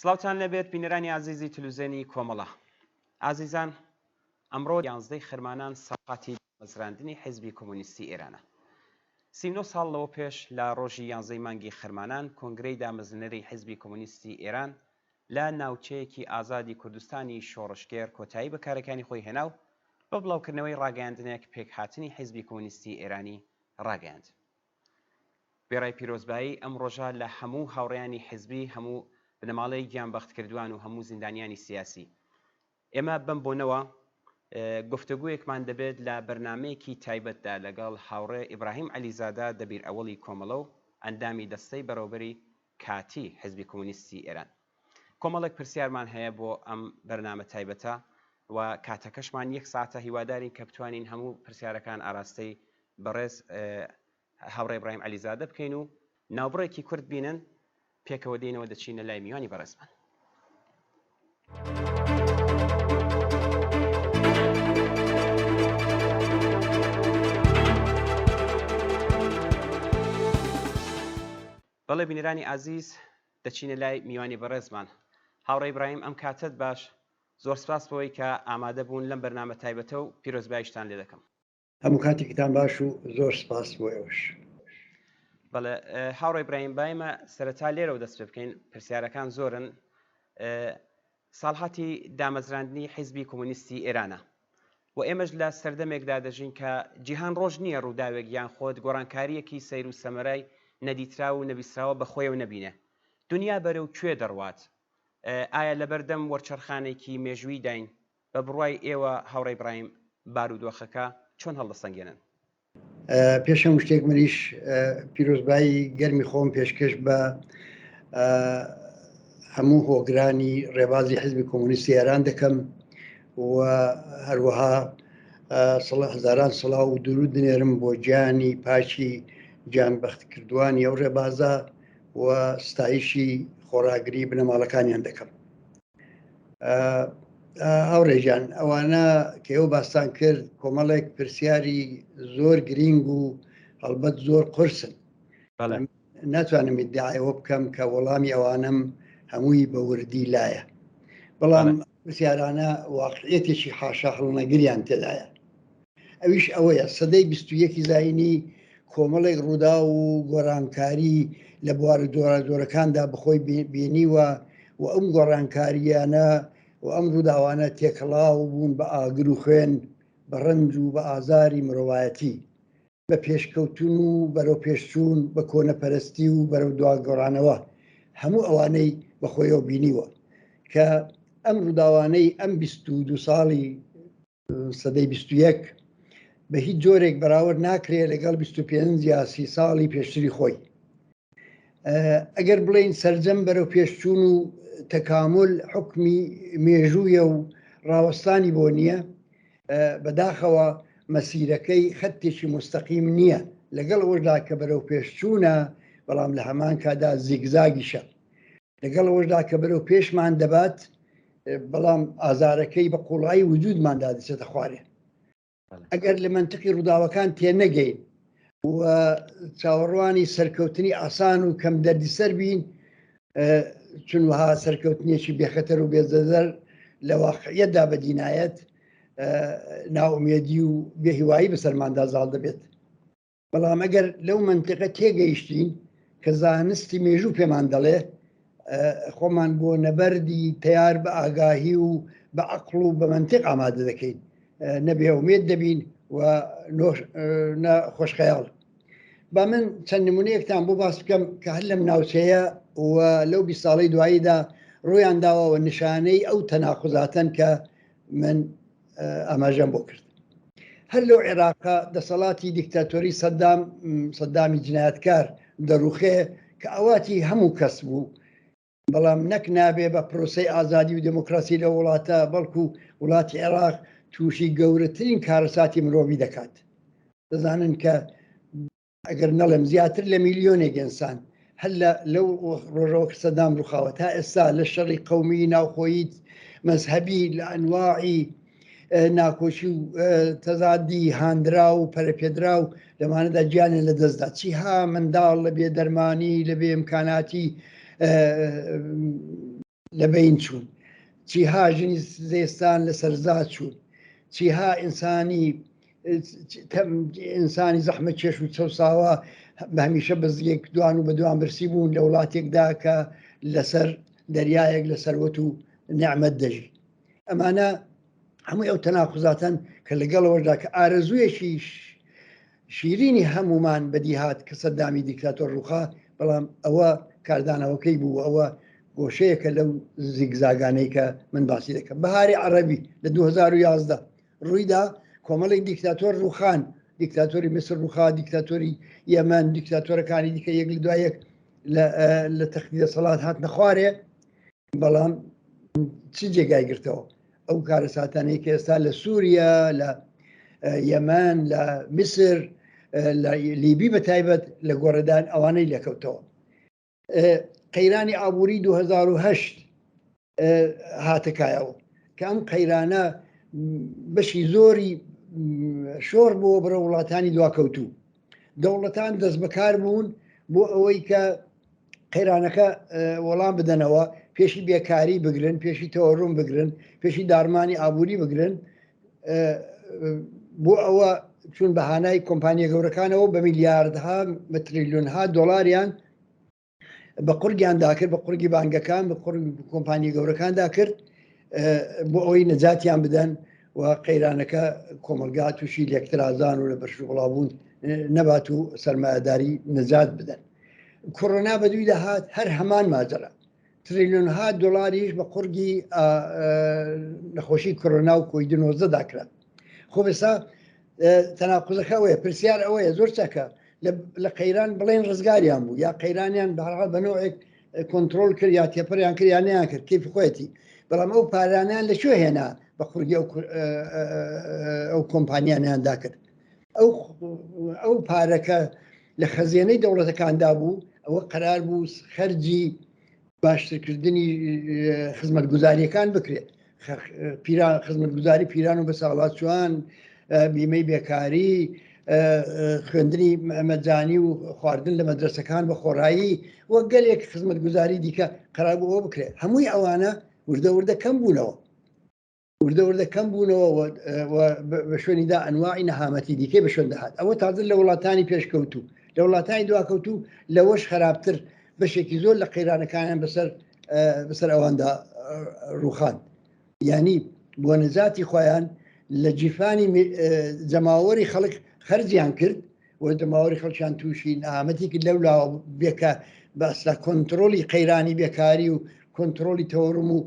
سڵاوتان لێبێت بینەرانی ئازیزی تلوزێنی کۆمەڵە. ئازیزان ئەمڕۆ یانزدەی خەرمانان ساڵهاتی دامەزراندنی حیزبی کۆمۆنیستی ئێرانە. 39 ساڵ لەوە پێش لە ڕۆژی یانزەی مانگی خەرمانان کۆنگرەی دامەزرێنەری حیزبی کۆمۆنیستی ئێران لە ناوچەیەکی ئازادی کوردستانی شۆڕشگێڕ کۆتایی بە کارەکانی خۆی هێنا و بە بڵاوکردنەوەی ڕاگەیاندنێک پێکهاتنی حیزبی کۆمۆنیستی ئێرانی ڕاگەیاند. وێڕای پیرۆزبایی ئەم ڕۆژە لە هەموو هاوڕێیانی حیزبی، هەموو بنەماڵەی گیانبەختکردووان و هەموو زیندانیانی سیاسی، ئێمە بەم بۆنەوە گفتوگۆیەکمان دەبێت لە بەرنامەیەکی تایبەتدا لەگەڵ هاوڕێ ئیبراهیم عەلیزادە دەبیر ئەوەڵی کۆمەڵە و ئەندامی دەستەی بەڕێوەبەری کاتی حیزبی کۆمۆنیستی ئێران. کۆمەڵێک پرسیارمان هەیە بۆ ئەم بەرنامە تایبەتە و کاتەکەشمان یەک ساتە هیوادارین کە بتوانین هەموو پرسیارەکان ئاراستەی بەڕێز هاوڕێ ئیبراهیم عەلیزادە بکەین و ناوبڕێکی کورت بینن پێکەوە دێینەوە دەچینە لای میوانی بەڕێزمان. بەڵێ بینەرانی ئازیز دەچینە لای میوانی بەڕێزمان هاوڕێ ئیبراهیم ئەم کاتەت باش زۆر سپاس بۆی کە ئامادە بوون لەم بەرنامە تایبەتە و پیرۆزبایشتان لێ دەکەم. هەموو کاتێکتان باش و زۆر سپاس بۆ ئێوەش. بەڵێ هاوڕێ ئیبراهیم بایمە سەرەتا لێرەوە دەست پێ بکەین پرسیارەکان زۆرن ساڵهاتی دامەزراندنی حیزبی کۆمۆنیستی ئێرانە و ئێمەش لە سەردەمێکدا دەژین کە جیهان ڕۆژ نییە ڕووداوێک یان خۆت گۆڕانکارییەکی سەیر و سەمەرای نەدیتراو و نەبیستراوە بە خۆیەوە نەبینێ. دونیا بەرەو کوێ دەڕوات؟ ئایا لەبەردەم وەرچەرخانێکی مێژووییداین؟ بە بڕوای ئێوە هاوڕێ ئیبراهیم بارودۆخەکە چۆن هەڵدەسەنگێنن؟ پێش هەموو شتێک منیش پیرۆزبایی گەرمی خۆم پێشکەش بە هەموو هۆگرانی ڕێبازی حزبی کۆمۆنیستی ئێران دەکەم و هەروەها هەزاران سڵاو و درود دنێرم بۆ گیانی پاکی گیان بەختکردوانی ئەو ڕێبازە و ستایشی خۆڕاگری بنەماڵەکانیان دەکەم. هاوڕێ گیان ئەوانە کە ئێوە باستان کرد کۆمەڵێک پرسیاری زۆر گرینگ و هەڵبەت زۆر قورسن ناتوانم ئیدعای ئەوە بکەم کە وەڵامی ئەوانەم هەمووی بە وردی لایە بەڵام پرسیارانە واقعیەتێکی حاشا هەڵنەگریان تێدایە ئەویش ئەوەیە سەدەی 21 زایینی کۆمەڵێک ڕوودا و گۆڕانکاری لە بوارە جۆراجۆرەکاندا بەخۆی بینیوە و ئەم گۆڕانکارییانە و ئەم ڕووداوانە تێکەڵاو بوون بە ئاگر و خوێن، بە ڕەنج و بە ئازاری مرۆڤایەتی، بە پێشکەوتن و بەرەوپێشچوون، بە کۆنەپەرستی و بەرەو دواگەڕانەوە، هەموو ئەوانەی بەخۆیەوە بینیوە کە ئەم ڕووداوانەی ئەم 22 ساڵی سەدەی 21 بە هیچ جۆرێک بەراورد ناکرێت لەگەڵ 25 یا سی ساڵی پێشتری خۆی. ئەگەر بڵێین سەرجەم بەرەو پێشچوون و تەکامل حکمی مێژوویە و ڕاوەستانی بۆ نییە، بەداخەوە مەسیرەکەی خەتێکی مستەقیم نییە، لەگەڵ ئەوەشدا کە بەرەو پێشچوونە بەڵام لە هەمان کاتدا زیگزاگیشە. لەگەڵ ئەوەشدا کە بەرەو پێشمان دەبات بەڵام ئازارەکەی بە قوڵایی وجودماندا دەچێتە خوارێ. ئەگەر لە مەنتقی ڕووداوەکان تێنەگەین و چاوەڕوانی سەرکەوتنی ئاسان و کەم دەردیسەر بین چون وەها سەرکەوتنێکی بێخەتەر و بێزەزەر لە واقعیەتدا بەدینایەت ناومێدی و بێهیوایی بەسەرماندا زاڵ دەبێت. بەڵام ئەگەر لەو مەنتیقە تێگەیشتین کە زانستی مێژوو پێمان دەڵێ خۆمان بۆ نەبەردی تەیار بە ئاگاهی و بە عەقڵ و بە مەنتیق ئامادە دەکەین نە بێئومێد دەبین و نە خۆشخەیاڵ. با من چەند نمونەیەکتان بۆ باس بکەم کە هەر لەم ناوچەیە و لەو 20 ساڵەی دواییدا ڕوویان داوە و نیشانەی ئەو تەناقوزاتەن کە من ئاماژەم بۆ کرد. هەر لەو عێراقە دەسەڵاتی دیکتاتۆری سەدام سەدامی جنایەتکار دەڕوخێ کە ئاواتی هەموو کەس بوو بەڵام نەک نابێ بە پرۆسەی ئازادی و دێموکراسی لە وڵاتە بەڵکو وڵاتی عێراق تووشی گەورەترین کارەساتی مرۆڤی دەکات دەزانن کە ئەگەر نەڵێم زیاتر لە میلیۆنێک ئینسان هەر لە لەو ڕۆژەوە کە سەدام ڕووخاوە تا ئێستا لە شەڕی قەومی ناوخۆیی مەزهەبی لە ئەنواعی ناکۆکی و تەزادی هاندرا و پەرەپێدرا و لەمانەدا گیانیان لە دەستدا چیها منداڵ لە بێ دەرمانی لە بێ ئیمکاناتی. لە بەین چوون، چیها ژنی زێستان لە سەرزا چوون، چیها ئینسانی ئینسانی زەحمەتکێش و چەوساوە بە هەمیشە بە زگێک دوان و بە دوان برسی بوون لە وڵاتێکدا کە لەسەر دەریایەک لە سەروەت و نعمەت دەژی. ئەمانە هەمووی ئەو تەناقوزاتەن کە لەگەڵەوەشدا کە ئارەزوویەکی شیرینی هەمومان بەدیهات کە سەدامی دیکتاتۆر ڕوخا، بەڵام ئەوە کاردانەوەکەی بوو، ئەوە گۆشەیەکە لەو زیگزاگانەی کە من باسی دەکەم. بەهاری عەرەبی لە 2011 ڕوویدا، کۆمەڵێک دیکتاتۆر ڕوخان، دیکتاتۆری میسر ڕوخا، دیکتاتۆری یەمەن، دیکتاتۆرەکانی دیکە یەک لە دوای یەک لە تەختی دەسەڵات هاتنە خوارێ، بەڵام چ جێگای گرتەوە؟ ئەو کارەساتانەی کە ئێستا لە سووریا، لە یەمەن، لە میسر، لە لیبی بە تایبەت لە گۆڕێدان ئەوانەی لێکەوتەوە. قەیرانی ئابووری 2008 هاتەکایەوە کە ئەم قەیرانە بەشی زۆری شۆڕ بووە بەرە وڵاتانی دواکەوتوو. دەوڵەتان دەستبەکار بوون بۆ ئەوەی کە قەیرانەکە وەڵام بدەنەوە، پێشی بێکاری بگرن، پێشی تەوەڕوم بگرن، پێشی داڕمانی ئابووری بگرن. بۆ ئەوە چون بە هانای کۆمپانیە گەورەکانەوە بە میلیاردها بە تریلیۆنها دۆلاریان بە قورگیان داکرد، بە قورگی بانگەکان، بە قورگی کۆمپانیە گەورەکان داکرد بۆ ئەوەی نەجاتیان بدەن و قەیرانەکە کۆمەلگا تووشی لێکترازان و لە بەرش بڵاوبوون نەبات و سەرمایەداری نەجات بدەن. کۆرۆنا بەدووی دەهات، هەر هەمان ماجەرا، تریلیۆنها دۆلاریش بە قورگی نەخۆشی کۆرۆنا و کۆید 19 داکرا. خۆ ئێستا تەناقوزەکە ئەوەیە، پرسیار ئەوەیە زۆر چاکە لە قەیران بڵێن ڕزگاریان بوو یا قەیرانیان بەهەرحاڵ بە نەوعێک کۆنترۆل کرد یا تێپەریان کرد یا نەیان کرد، کەیفی خۆیەتی، بەڵام ئەو پارانیان لە کوێ هێنا بە قورگی ئەو کۆمپانیانیان داکرد؟ ئەو پارەکە لە خەزێنەی دەوڵەتەکاندا بوو، ئەوە قەرار بوو خەرجی باشترکردنی خزمەتگوزاریەکان بکرێت، پیران، خزمەتگوزاری پیران و بەساڵاچوان، بیمەی بێکاری، خوێندنی مەجانی و خواردن لە مەدرسەکان بە خۆڕایی وە گەلێک خزمەتگوزاری دیکە قەرار بوو ئەوە بکرێت. هەمووی ئەوانە وردە وردە کەم بوونەوە، وردە وردە کەم بوونەوە و بە شوێنیدا ئەنواعی نەهامەتی دیکەی بە شوێن دەهات. ئەوە تازە لە وڵاتانی پێشکەوتوو، لە وڵاتانی دواکەوتوو لەوەش خراپتر، بەشێکی زۆر لە قەیرانەکانیان بەسەر ئەواندا ڕووخان. یعنی بۆ نەجاتی خۆیان لە جیفانی جەماوەری خەڵک خەرجیان کرد و جەماوەری خەڵکیان تووشی نەهامەتی کرد. لەو لاوە بێکە بە ئەسلا کۆنترۆڵی قەیرانی بێکاری و کۆنترۆڵی تەوەرم و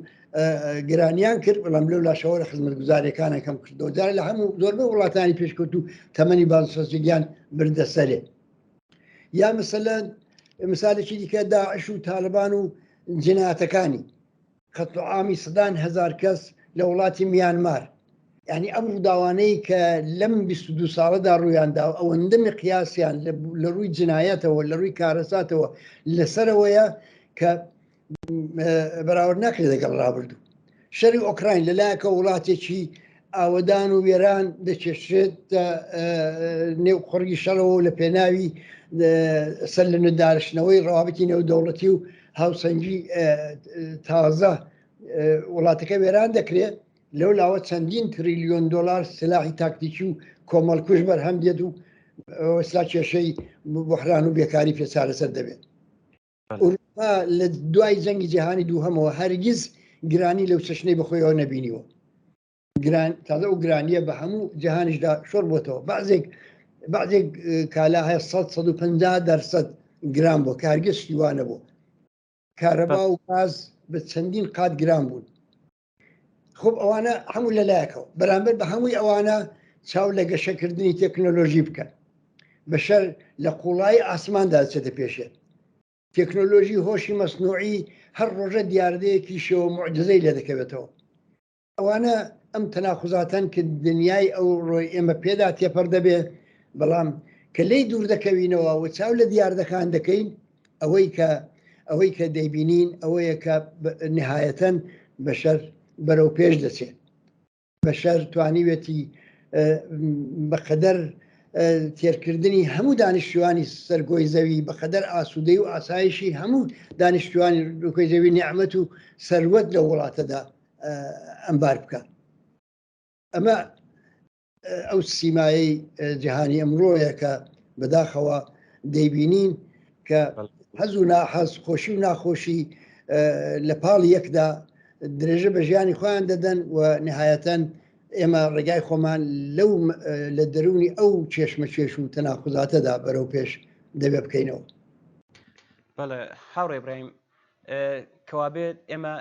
گرانیان کرد، بەڵام لەو لاشەوە لە خزمەتگوزاریەکانیان کەم کردەوە. جارێ لە هەموو زۆربەی وڵاتانی پێشکەوتوو تەمەنی بازنشەستگیان بردە سەرێ. یا مثلەن مثالێکی دیکە داعش و تاالبان و جناتەکانی قەتل و عامی سەدان هەزار کەس لە وڵاتی میانمار، یعنی ئەم ڕووداوانەی کە لەم 22 ساڵەدا ڕوویاندا ئەوەندە مقیاسیان لە ڕووی جنایەتەوە، لە ڕووی کارەساتەوە لەسەرەوەیە کە بەراورد ناکرێت لەگەڵ ڕابردوو. شەری ئۆکراین لەلایەکە وڵاتێکی ئاوەدان و وێران دەکێشرێت نێو قڕگی شەڕەوە لە پێناوی سەر لە نوێدارشتنەوەی ڕەوابەتی نێودەوڵەتی و هاوسەنگی تازە وڵاتەکە وێران دەکرێت، لەو لاوە چەندین تریلیۆن دۆلار سلاحی تاکتیکی و کۆمەڵکوژ بەرهەم دێت و ئێستا کێشەی بحران و بێکاری پێ چارەسەر دەبێت. ئەوروپا لە دوای جەنگی جیهانی دووهەمەوە هەرگیز گرانی لەو چەشنەی بەخۆیەوە نەبینیوە. گران تازە ئەو گرانیە بە هەموو جیهانیشدا شۆڕ بۆتەوە. بەعزێک بەعزێک کالا هەیە 100 150 دەرسەد گران بووە کە هەرگیز شتی وا نەبوو. کارەبا و گاز بە چەندین قات گران بوون. خب ئەوانە هەموو لەلایەکەوە، بەرامبەر بە هەمووی ئەوانە چاو لە گەشەکردنی تەکنۆلۆژی بکەن. بەشەر لە قوڵایی ئاسماندا دەچێتە پێشێ. تەکنۆلۆژی هۆشی مەسنوعی هەر ڕۆژە دیاردەیەکی شێوە موعجزەی لێ دەکەوێتەوە. ئەوانە ئەم تەناقوزاتەن کە دنیای ئەو ڕۆی ئێمە پێدا تێپەڕ دەبێ، بەڵام کە لێی دوور دەکەوینەوە و چاو لە دیاردەکان دەکەین، ئەوەی کە ئەوەی کە دەیبینین ئەوەیە کە نهایەتەن بەشەر بەرەو پێش دەچێت. بەشەر توانیوێتی بەقەدەر تێرکردنی هەموو دانیشتوانی سەر گۆی زەوی بەقەدەر ئاسوودەی و ئاسایشی هەموو دانیشتوانی گۆی زەوی نیعمەت و سەروەت لە وڵاتەدا ئەمبار بکە. ئەمە ئەو سیمایەی جیهانی ئەمڕۆیە کە بەداخەوە دەیبینین کە حەز و ناحەز، خۆشی و ناخۆشی لە پاڵی یەکدا درێژە بە ژیانی خۆیان دەدەن و نهایەتەن ئێمە ڕێگای خۆمان لەو لە دەروونی ئەو کێشمە کێش و تەناقوزاتەدا بەرەو پێش دەبێ بکەینەوە. بەڵێ هاوڕێ ئیبراهیم، کەوابێت ئێمە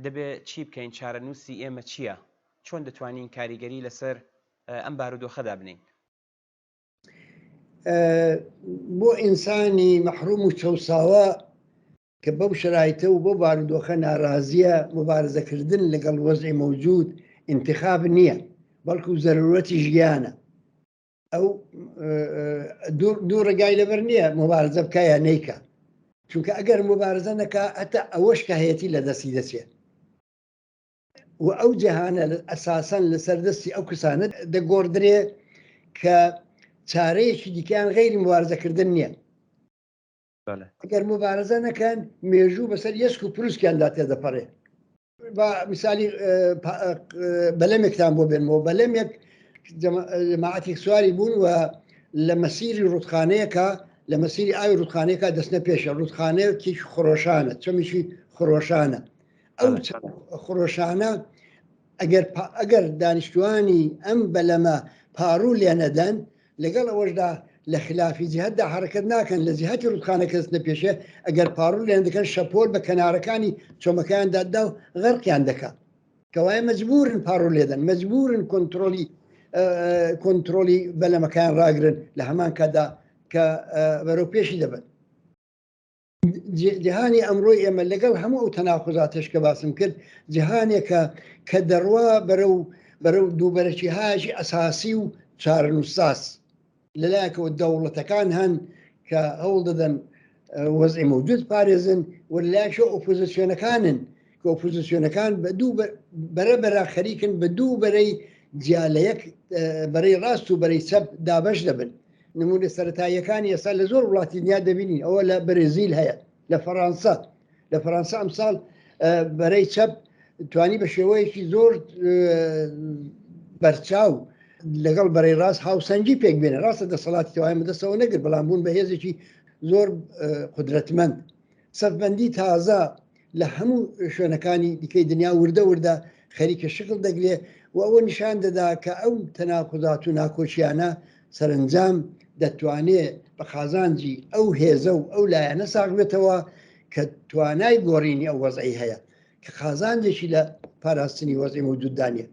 دەبێ چی بکەین، چارەنووسی ئێمە چییە؟ چۆن دەتوانین کاریگەری لەسەر ئەم بارودۆخە دابنێین؟ بۆ ئینسانی مەحروم و چەوساوە کە بەو شەرایتە و بەو بارودۆخە نارازیە، موبارزەکردن لەگەڵ وەزعی مەوجود ئینتخاب نییە، بەڵکو زەرورەتی ژیانە. ئەو دوو ڕێگای لەبەر نییە، موبارزە بکا یا نەیکا، چونکە ئەگەر موبارزە نەکا هەتا ئەوەش کە هەیەتی لە دەستی دەچێت. و ئەو جیهانە ئەساسەن لەسەر دەستی ئەو کەسانە دەگۆڕدرێ کە چارەیەکی دیکەیان غەیری موبارزەکردن نییە. ئەگەر موبارزە نەکەن مێژوو بەسەر یەسک و پروسکیاندا تێدەپەڕێ. با میسالی بەلەمێکتان بۆ بێنمەوە. بەلەمێک جەماعەتێک سواری بوون و لە مەسیری ڕوودخانەیەکە، لە مەسیری ئاوی ڕوودخانەیەکە دەستنە پێشە. ڕوودخانەیەکی خرۆشانە، چەمێکی خرۆشانە. ئەو خرۆشانە ئەگەر ئەگەر دانیشتوانی ئەم بەلەمە پاڕوو لێنەدەن، لەگەڵ ئەوەشدا لە خلافی جهتدا حرەکەت ناکەن، لە جهتی ڕوودخانە کەس نەپێشێ، ئەگەر پاڕوو لێن دەکەن شەپۆل بە کەنارەکانی چۆمەکەیان دادا و غەرقیان دەکات. کەوایە مەجبورن پاڕوو لێدەن، مەجبورن کۆنترۆلی کۆنترۆلی بەلەمەکان ڕاگرن لە هەمان کاتدا کە بەرەو پێشی دەبن. جیهانی ئەمڕۆی ئێمە لەگەڵ هەموو ئەو تەناقوزاتەش کە باسم کرد، جیهانێکە کە دەڕوا بەرەو بەرەو دووبەرەکی هاژی ئەساسی و چارەنووسساز. لەلایەکەوە دەوڵەتەکان هەن کە هەوڵ دەدەن وەزعی مەوجود پارێزن و لەلایەکەوە ئۆپۆزیسیۆنەکانن کە ئۆپۆزیسیۆنەکان بە دوو بەرە بەرە خەریکن بە دوو بەرەی جیا لە یەک، بەرەی ڕاست و بەرەی چەپ دابەش دەبن. نمونە سەرەتاییەکانی ئێستا لە زۆر وڵاتی دنیا دەبینین، ئەوە لە بەرازیل هەیە، لە فەڕانسە، لە فەڕانسە ئەمساڵ بەرەی چەپ توانی بە شێوەیەکی زۆر بەرچاو لەگەڵ بەرەی ڕاست هاوسەنگی پێک بێنێ. ڕاستە دەسەڵاتی تەواوی بەدەستەوە نەگرت، بەڵام بوون بە هێزێکی زۆر قودرەتمەند. سەفبەندی تازە لە هەموو شوێنەکانی دیکەی دنیا وردە وردە خەریکە شکڵ دەگرێ و ئەوە نیشان دەدا کە ئەو تەناقوزات و ناکۆکیانە سەرەنجام دەتوانێ بە قازانجی ئەو هێزە و ئەو لایەنە ساغ بێتەوە کە توانای گۆڕینی ئەو وەزعی هەیە، کە قازانجێکی لە پاراستنی وەزعی مەوجوددا نییە.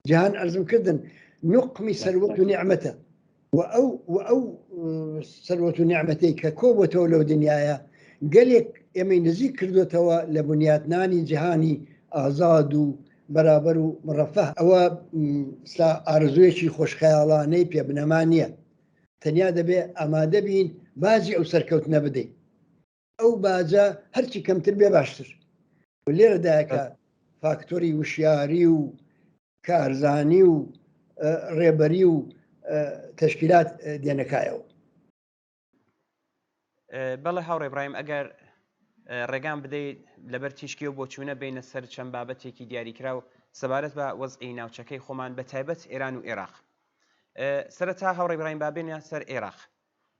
جیهان ئەرزم کردن نوقمی سەروەت و نیعمەتە و ئەو و ئەو سەروەت و نیعمەتەی کە کۆبووەتەوە لەو دنیاە گەلێک ئێمەی نزیک کردوێتەوە لە بنیاتنانی جیهانی ئازاد و بەرابەر و مڕەفە. ئەوە سا ئارزوویەکی خۆشخەیاڵانەی پێبنەما نییە، تەنیا دەبێ ئامادە بین باجی ئەو سەرکەوتنە بدەین. ئەو باجە هەرچی کەمتر بێ باشتر. لێرەدایە کە فاکتۆری وشیاری و کارزانی و ڕێبەری و تەشکیلات دێنەکایەوە. بەڵێ هاوڕێ برایم، ئەگەر ڕێگام بدەیت لەبەر تیشکی و بۆچوونە بینە سەر چەند بابەتێکی دیاریکراو سەبارەت بە وەزعی ناوچەکەی خۆمان بە تایبەت ئێران و عێراق. سەرەتا هاوڕێ برایم با بێنە سەر عێراق.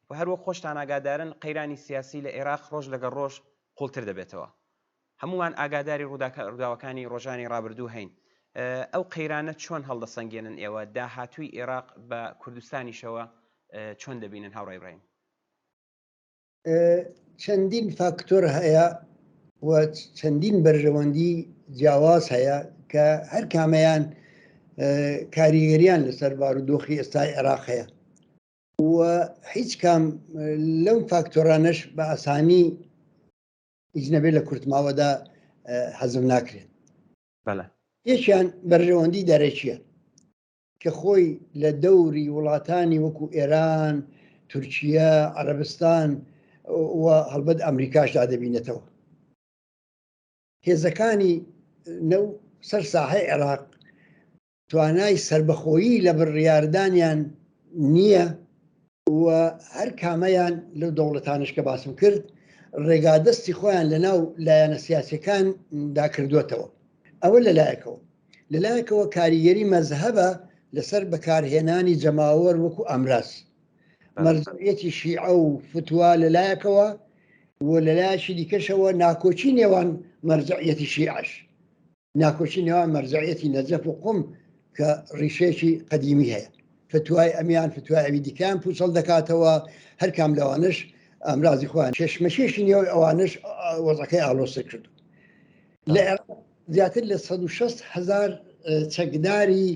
و هەروەک خۆشتان ئاگادارن قەیرانی سیاسی لە عێراق ڕۆژ لەگەڵ ڕۆژ قوڵتر دەبێتەوە. هەموومان ئاگاداری ڕووداوەکانی ڕۆژانی ڕابردوو هەین. ئەو قەیرانە چۆن هەڵدەسەنگێنن ئێوە؟ داهاتووی عێراق بە کوردستانیشەوە چۆن دەبینن هاوڕێ ئیبراهیم؟ چەندین فاکتۆر هەیە و چەندین بەرژەوەندی جیاواز هەیە کە هەر کامەیان کاریگەریان لەسەر بارودۆخی ئێستای عێراق هەیە. و هیچ کام لەم فاکتۆرانەش بە ئاسانی هیچ نەبێت لە کورتماوەدا هەزم ناکرێت. یەکیان بەرژەوەندی دەرەکیە کە خۆی لە دەوری وڵاتانی وەکو ئێران، تورکیا، عەرەبستان و هەڵبەت ئەمریکاشدا دەبینێتەوە. هێزەکانی نەو سەر ساحەی عێراق توانای سەربەخۆیی لە بڕیاردانیان نییە و هەر کامەیان لەو دەوڵەتانش کە باسم کرد ڕێگا دەستی خۆیان لە ناو لایەنە سیاسەکان دا کردوێتەوە. ئەوە لەلایەکەوە. لەلایەکەوە کاریگەری مەزهەبە لەسەر بەکارهێنانی جەماوەر وەکو ئامراز. مەرجعیەتی شیعە و فتوا لەلایەکەوە و لەلایەکی دیکەشەوە ناکۆکی نێوان مەرجعیەتی شیعەش. ناکۆکی نێوان مەرجعیەتی نەجەف و قوم کە ڕیشەیەکی قەدیمی هەیە. فتوای ئەمیان فتوای ئەوی دیکەیان پوچەڵ دەکاتەوە، هەرکام لەوانەش ئامرازی خۆیان کێشمەکێشی نێو ئەوانەش وەزعەکەی ئاڵۆزتر کردو. لە عێراق زیاتر لە 160 هەزار چەکداری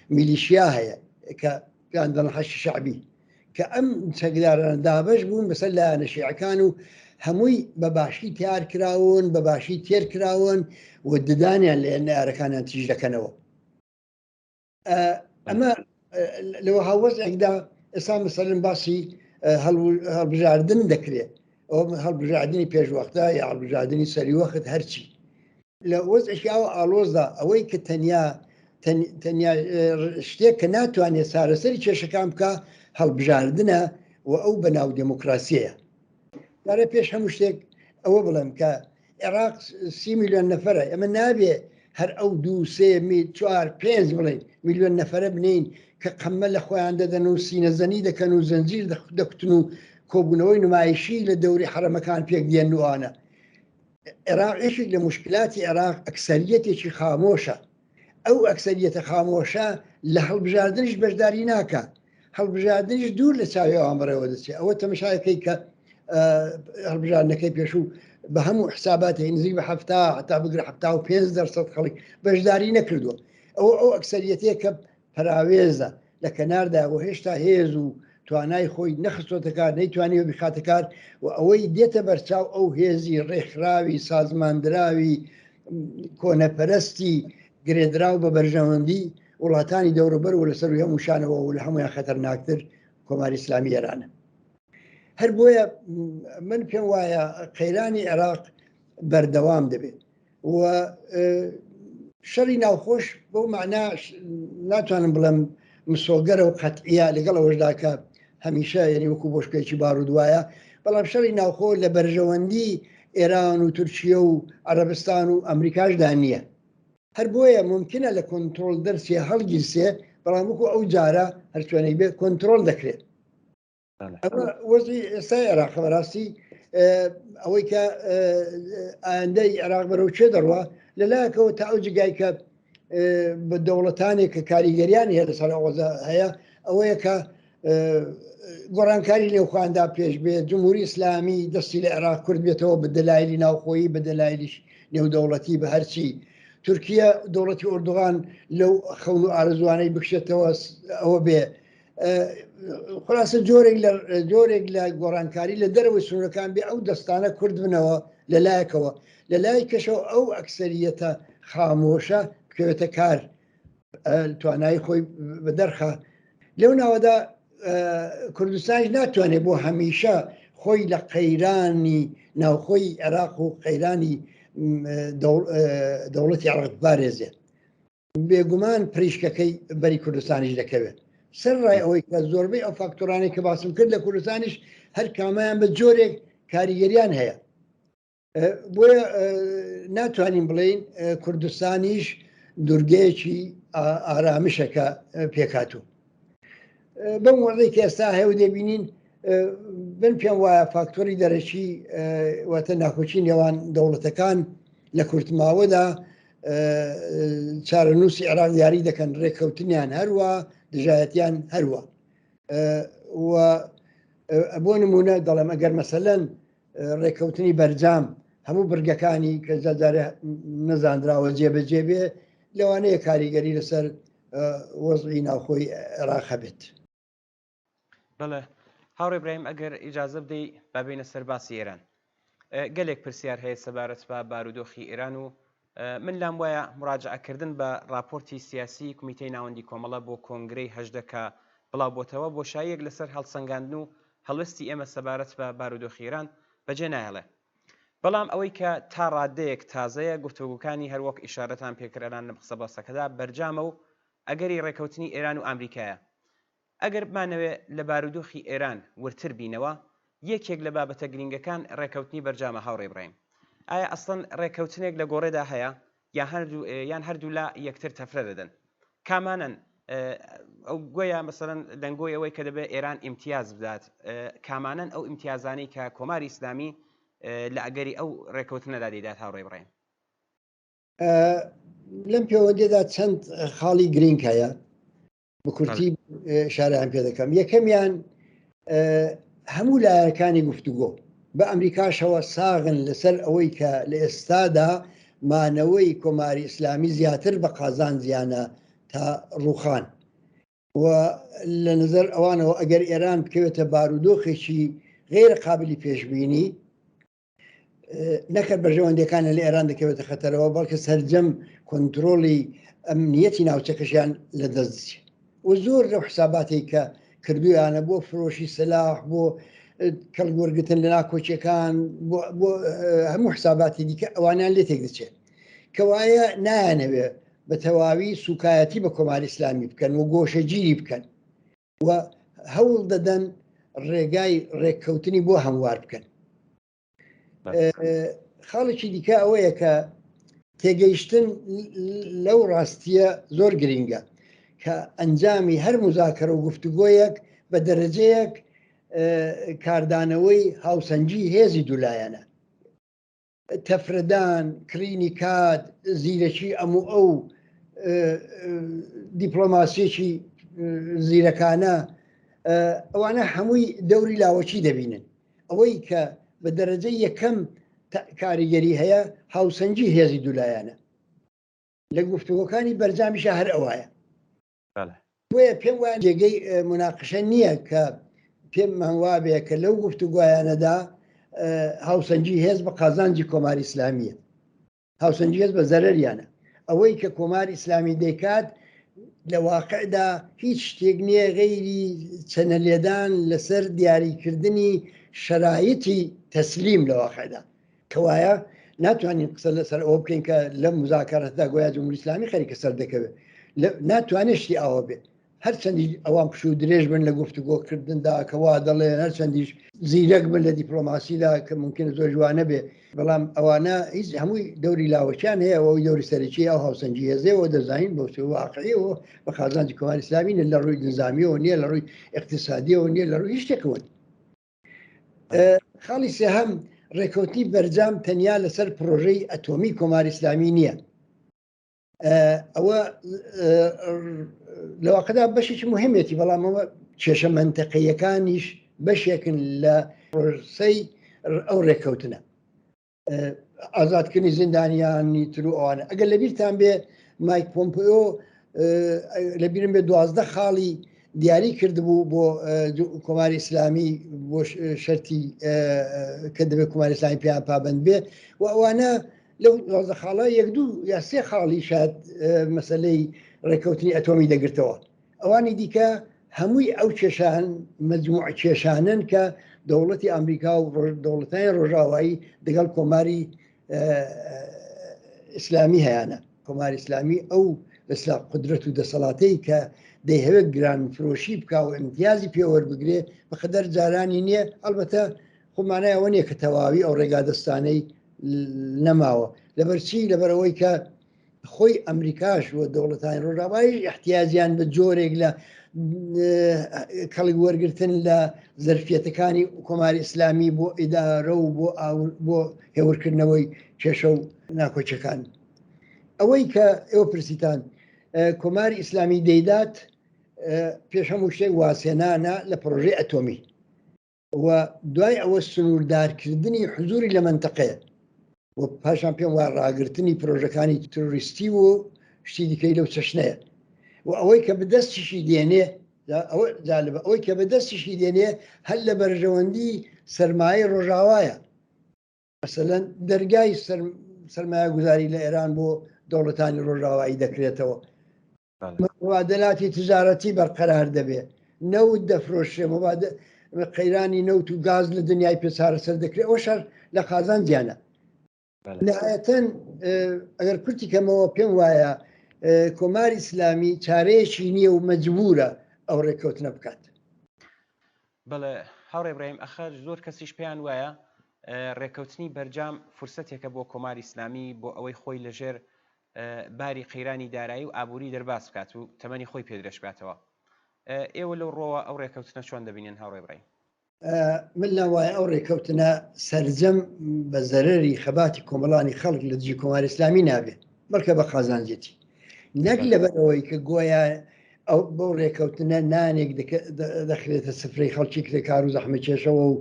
میلیشیا هەیە کە پێیان دەڵێن حەشی شەعبی کە ئەم چەکدارانە دابەش بوون بەسەر لایەنە شیعەکان و هەمووی بە باشی تیار کراون بە باشی تێر کراون و ددانیان لە نارەکانیان تیژ دەکەنەوە. ئەمە لەوەها وەزعێکدا ئێستا مەسەلەن باسی هەڵبژاردن دەکرێت ئەو هەڵبژاردنی پێشوەختە یا هەڵبژاردنی سەریوەخت هەرچی لە وەزعێکی ئاوا ئاڵۆزدا ئەوەی کە تەنیا تەنیا شتێک کە ناتوانێت چارەسەری کێشەکان بکە هەڵبژاردنە و ئەو بەناو دێموکراسیەیە. دارە پێش هەموو شتێک ئەوە بڵێم کە عێراق سی میلیۆن نەفرە ئەمە نابێ هەر ئەو دوو سێ می چوار پێنج بڵێن میلیۆن نەفرە بنین کە قەمە لە خۆیان دەدەن و سینەزەنی دەکەن و زنجیر دەکوتن و کۆبوونەوەی نمایشی لە دەوری حرەمەکان پێک دێن وانە عێراق یەکێک لە مشکلاتی عێراق ئەکسەریەتێکی خامۆشە ئەو ئەکسەریەتە خامۆشە لە هەڵبژاردنیش بەشداری ناکە هەڵبژاردنیش دوور لە چاوی ئەوان بەڕێوە دەچێت ئەوە تەمەشایەکەی کە هەڵبژاردنەکەی پێشوو بە هەموو حساباتی نزیک بە هەفتا هەتا بگرە 75 دەرسەد خەڵک بەشداری نەکردووە ئەوە ئەو ئەکسەریەتەیە کە پەراوێزە لە کەناردا و هێشتا هێز و توانای خۆی نەخستۆتە کار نەیتوانیوە بیخاتە کار و ئەوەی دێتە بەرچاو ئەو هێزی ڕێکخراوی سازماندراوی کۆنەپەرستی گرێدراو بە بەرژەوەندی وڵاتانی دەوروبەر و لەسەروی هەمووشانەوە و لە هەمویان خەتەرناکتر کۆماری ئیسلامی ئێرانە. هەر بۆیە من پێم وایە قەیرانی عێراق بەردەوام دەبێت و شەڕی ناوخۆش بەو مەعنا ناتوانم بڵێم مسۆگەرە و قەتعیە لەگەڵ ئەوەشدا کە هەمیشە یعنی وەکو بۆشکێکی بارود وایە بەڵام شەڕی ناوخۆ لە بەرژەوەندی ئێران و تورکیە و عەرەبستان و ئەمریکاشدا نییە هەر بۆیە ممکنە لە کۆنتترۆل دەرچێ هەڵگیرسێ بەڵام وەکو ئەو جارە هەرچۆنێک بێت کۆنتترۆل دەکرێت ئەمە وەزی ئێستای عێراق بەڕاستی ئەوەی کە ئایندەی عێراق بەرەو چێ دەڕوا لەلایەکەوە تا ئەو جگای کە بە دەوڵەتانێک کە کاریگەریان هەیە لەسەر ئەوەزە هەیە ئەوەیە کە گۆڕانکاری لێوخواندا پێش بێ جمهوری ئیسلامی دەستی لە عێراق کورد بێتەوە بە دەلایلی ناوخۆیی بە دەلایلیش نێودەوڵەتی بە هەرچی تورکیا دەوڵەتی ئۆردوغان لەو خەون و ئارزوانەی بکشێتەوە ئەوە بێ خلاصە جۆرێک لە جۆرێک لە گۆڕانکاری لە دەرەوەی سنوورەکان بێ ئەو دەستانە کورد بنەوە لە لایەکەوە لە لای کەشەوە ئەو ئەکسەریەتە خامۆشە بکەوێتە کار توانایی خۆی بەدەرخە لەو ناوەدا کوردستانیش ناتوانێت بۆ هەمیشە خۆی لە قەیرانی ناوخۆی عێراق و قەیرانی دەوڵەتی عێراق بپارێزێت بێگومان پریشکەکەی بەری کوردستانیش دەکەوێت سەر ڕای ئەوەی کە زۆربەی ئەو فاکتۆرانەی کە باسم کرد لە کوردستانیش هەر کامیان بە جۆرێک کاریگەریان هەیە بۆیە ناتوانین بڵین کوردستانیش دوورگەیەکی ئارامشەکە پێکاتوو بەم وەزەی کە ئێستا هەیە و دەبینین من پێم وایە فاکتۆری دەرەکی واتە ناکۆکی نێوان دەوڵەتەکان لە کورتماوەدا چارەنووسی عێراق دیاری دەکەن ڕێککەوتنیان هەروە دژایەتیان هەروە و بۆ نمونە دەڵێم ئەگەر مەسەلەن ڕێککەوتنی بەرجام هەموو بڕگەکانی کە جارێ نەزانراوە جێبەجێ بێ لەوانەیە کاریگەری لەسەر وەزعی ناوخۆی عێراق هەبێت. بەڵێ هاوڕێ برایم ئەگەر ئیجازە بدەی با بێینە سەر باسی ئێران. گەلێک پرسیار هەیە سەبارەت بە بارودۆخی ئێران و من لام وایە مراجعەکردن بە راپۆرتی سیاسی کومیتەی ناوەندی کۆمەڵە بۆ کۆنگرەی 18 کە بڵاو بۆتەوە بۆشاییەک لەسەر هەڵسەنگاندن و هەڵوێستی ئێمە سەبارەت بە بارودۆخی ئێران بەجێ ناهێڵێ. بەڵام ئەوەی کە تا ڕادەیەک تازەیە گفتوگۆکانی هەر وەک ئیشارەتان پێکرد ئەلان لەم قسەباسەکەدا بەرجامە و ئەگەری ڕێکەوتنی ئێران و ئامریکایە. ئەگەر بمانەوێ لە بارودۆخی ئێران وردتر بینەوە، یەکێک لە بابەتە گرینگەکان ڕێکەوتنی بەرجامە هاوڕێ ئیبراهیم. ئایا ئەسڵەن ڕێکەوتنێک لە گۆڕێدا هەیە یا هەردوو یان هەردوولا یەکتر تەفرە دەدەن؟ کامانەن ئەو گۆیا مەسەلەن دەنگۆی ئەوەی کە دەبێ ئێران ئیمتیاز بدات کامانەن ئەو ئیمتیازانەی کە کۆماری ئیسلامی لە ئەگەری ئەو ڕێکەوتنەدا دەیدات هاوڕێ ئیبراهیم؟ لەم پێوەندیدا چەند خاڵی گرینگ هەیە بە کورتی شارەیان پێ دەکەم یەکەمیان هەموو لایەکانی گفتوگۆ بە ئەمریکاشەوە ساغن لەسەر ئەوەی کە لە ئێستادا مانەوەی کۆماری ئیسلامی زیاتر بە قازانجیانە تا ڕوخان و لە نظر ئەوانەوە ئەگەر ئێران بکەوێتە بارودۆخێکی غیرە قابلی پێشبینی نەکە بەرژەوەندەکان لە ئێران دەکەوێتە خەتەرەوە بەڵکە سەرجەم کۆنتترۆلی ئەمنیەتی ناوچەکەشیان لە دەست دەچێت و زۆر لەو حساباتی کە کردویانە بۆ فرۆشی سەلاح بۆ کەڵک وەرگتن لە ناکۆچیەکان بۆ هەموو حساباتی دیکە ئەوانیان لێ تێک دەچێت کەوایە نایانەوێ بە تەواوی سوکایەتی بە کۆماری ئیسلامی بکەن و گۆشەگیری بکەن و هەوڵ دەدەن ڕێگای ڕێککەوتنی بۆ هەموار بکەن. خاڵێکی دیکە ئەوەیە کە تێگەیشتن لەو ڕاستیە زۆر گرینگە کە ئەنجامی هەر مزاکەرە و گفتوگۆیەک بە دەرەجەیەک کاردانەوەی هاوسەنگی هێزی دوولایەنە. تەفرەدان، کڕینی کات، زیرەکی ئەم و ئەو، دیپلۆماسیەکی زیرەکانە، ئەوانە هەمووی دەوری لاوەکی دەبینن. ئەوەی کە بە دەرەجەی یەکەم کاریگەری هەیە هاوسەنگی هێزی دوولایەنە. لە گفتوگۆکانی بەرجامیشا هەر ئەوایە. بۆیە پێم وایە جێگەی موناقشە نییە کە پێمان وابێ کە لەو گفتوگۆیانەدا هاوسەنگی هێز بە قازانجی کۆماری ئیسلامیە، هاوسەنگی هێز بە زەرەریانە. ئەوەی کە کۆماری ئیسلامی دەیکات لە واقعدا هیچ شتێک نییە غەیری چەنە لێدان لەسەر دیاریکردنی شەرایتی تەسلیم لە واقعدا. کەوایە ناتوانین قسە لەسەر ئەوە بکەین کە لەم مزاکەرەتدا گۆیا جمهوری ئیسلامی خەریکە سەر دەکەوێت. ناتوانێت شتی ئاوا بێت. هەرچەندیش ئەوان پشوو درێژ بن لە گفتوگۆکردندا کە وا دەڵێن، هەرچەندیش زیرەک بن لە دیپلۆماسیدا کە ممکنە زۆر جوانە بێ، بەڵام ئەوانە هیچ هەمووی دەوری لاوەکیان هەیە و ئەوی دەوری سەرەکی ئەو هاوسەنگی هێزەیەوە دەزانین بۆ واقعیەوە بە قازانجی کۆماری ئیسلامی نە لە ڕووی نیزامیەوە نییە، لە ڕووی ئیقتیسادیەوە نییە، لە ڕووی هیچ شتێکەوە نییە. خاڵی سێهەم، ڕێککەوتنی بەرجام تەنیا لەسەر پڕۆژەی ئەتۆمی کۆماری ئیسلامی نییە. ئەوە لە واقعدا بەشێکی مهمێتی، بەڵام ئەوە کێشە مەنتەقەیەکانیش بەشێکن لە پرۆسەی ئەو ڕێککەوتنە. ئازادکردنی زیندانیانی تر و ئەوانە. ئەگەر لەبیرتان بێ مایک پۆمپئۆ لەبیرم بێ 12 خاڵی دیاری کردبوو بۆ کۆماری ئیسلامی بۆ شەرتی کە دەبێت کۆماری ئیسلامی پێیان پابند بێ و ئەوانە لەو 12 خاڵە یەک دوو یا سێ خاڵی شاد مەسلەی ڕێککەوتنی ئەتۆمی دەگرتەوە. ئەوانی دیکە هەمووی ئەو کێشان مجموعە کێشانەن کە دەوڵەتی ئەمریکا و دەوڵەتانی ڕۆژاوایی دەگەڵ کۆماری ئیسلامی هەیانە. کۆماری ئیسلامی ئەو ئێستا قودرەت و دەسەڵاتەی کە دەیهەوێت گران فرۆشی بکا و ئیمتیازی پێ وەربگرێ بەقەدەر جارانی نییە. ئەڵبەتە خۆ مانای ئەوە نییە کە تەواوی ئەو ڕێگا دەستانەی نەماوە. لەبەرچی؟ لەبەرئەوەی کە خۆی ئەمریکاش و دەوڵەتانی ڕۆژاوایش احتیاجیان بە جۆرێک لە کەڵک وەرگتن لە زەرفیەتەکانی کۆماری ئیسلامی بۆ ئیدارە و بۆ بۆ هێورکردنەوەی کێشە و ناکۆچەکان. ئەوەی کە ئێوە پرسیتان کۆماری ئیسلامی دەیدات پێش هەموو شتێک وازهێنانە لە پرۆژەی ئەتۆمی و دوای ئەوە سنووردارکردنی حزوری لە مەنتەقەیە و پاشان پێم وایە ڕاگرتنی پرۆژەکانی ترۆریستی و شتی دیکەی لەو چەشنەیە و ئەوەی کە بەدەستیشی دێنێ ئەوە جالبە ئەوەی کە بەدەستیشی دێنێ هەر لە بەرژەوەندی سەرمایەی ڕۆژاوایە. مەسەلەن دەرگای سەرمایەگوزاری لە ئێران بۆ دەوڵەتانی ڕۆژاوایی دەکرێتەوە، مبادلاتی تجارەتی بەرقەرار دەبێت، نەوت دەفرۆشرێ، قەیرانی نەوت و گاز لە دنیای پێ چارەسەر دەکرێت، ئەوە شەر لە قازانجیانە. نهایەتەن ئەگەر کورتی کەمەوە پێم وایە کۆماری ئیسلامی چارەیەکی نییە و مەجبورە ئەو ڕێککەوتنە بکات. بەڵێ هاوڕێ ئیبراهیم ئەخەر زۆر کەسیش پێیان وایە ڕێککەوتنی بەرجام فرسەتێکە بۆ کۆماری ئیسلامی بۆ ئەوەی خۆی لەژێر باری قەیرانی دارایی و ئابووری دەرباز بکات و تەمەنی خۆی پێ درێژ بکاتەوە. ئێوە لەو ڕووەوە ئەو ڕێککەوتنە چۆن دەبینن هاوڕێ ئیبراهیم؟ من لام وایە ئەو ڕێککەوتنە سەرجەم بە زەرەری خەباتی کۆمەڵانی خەڵک لە دژی کۆماری ئیسلامی نابێت، بەڵکە بە قازانجێتی. نەک لەبەرئەوەی کە گۆیا ئەو بەو ڕێککەوتنە نانێک دەخرێتە سفرەی خەڵکی کرێکار و زەحمەتکێشەوە و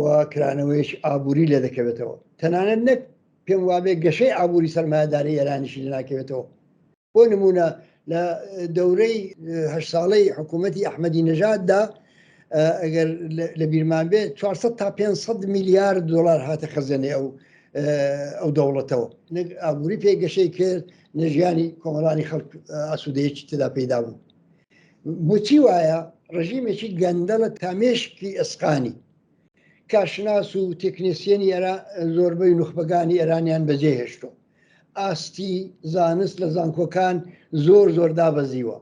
و کرانەوەیەکی ئابووری لێ دەکەوێتەوە. تەنانەت نەک پێم وابێ گەشەی ئابووری سەرمایەداری ئێرانیشی لێ ناکەوێتەوە. بۆ نموونە لە دەورەی هەشت ساڵەی حکوومەتی ئەحمەدی نەژاددا ئەگەر لە بیرمان بێ 400 تا 500 میلیارد دلار هاتە خەزێنەی ئەو ئەو دەوڵەتەوە نەک ئابووری پێ گەشەی کرد نە ژیانی کۆمەڵانی خەڵک ئاسوودەیەکی تێدا پەیدا بوو. بۆچی وایە ڕژیمێکی گەندەڵە تا مێشکی ئەسقانی کارشناس و تەکنیسیەنی ئێرا زۆربەی نوخبەگانی ئێرانیان بەجێ هێشتووە. ئاستی زانست لە زانکۆکان زۆر زۆر دابەزیوە.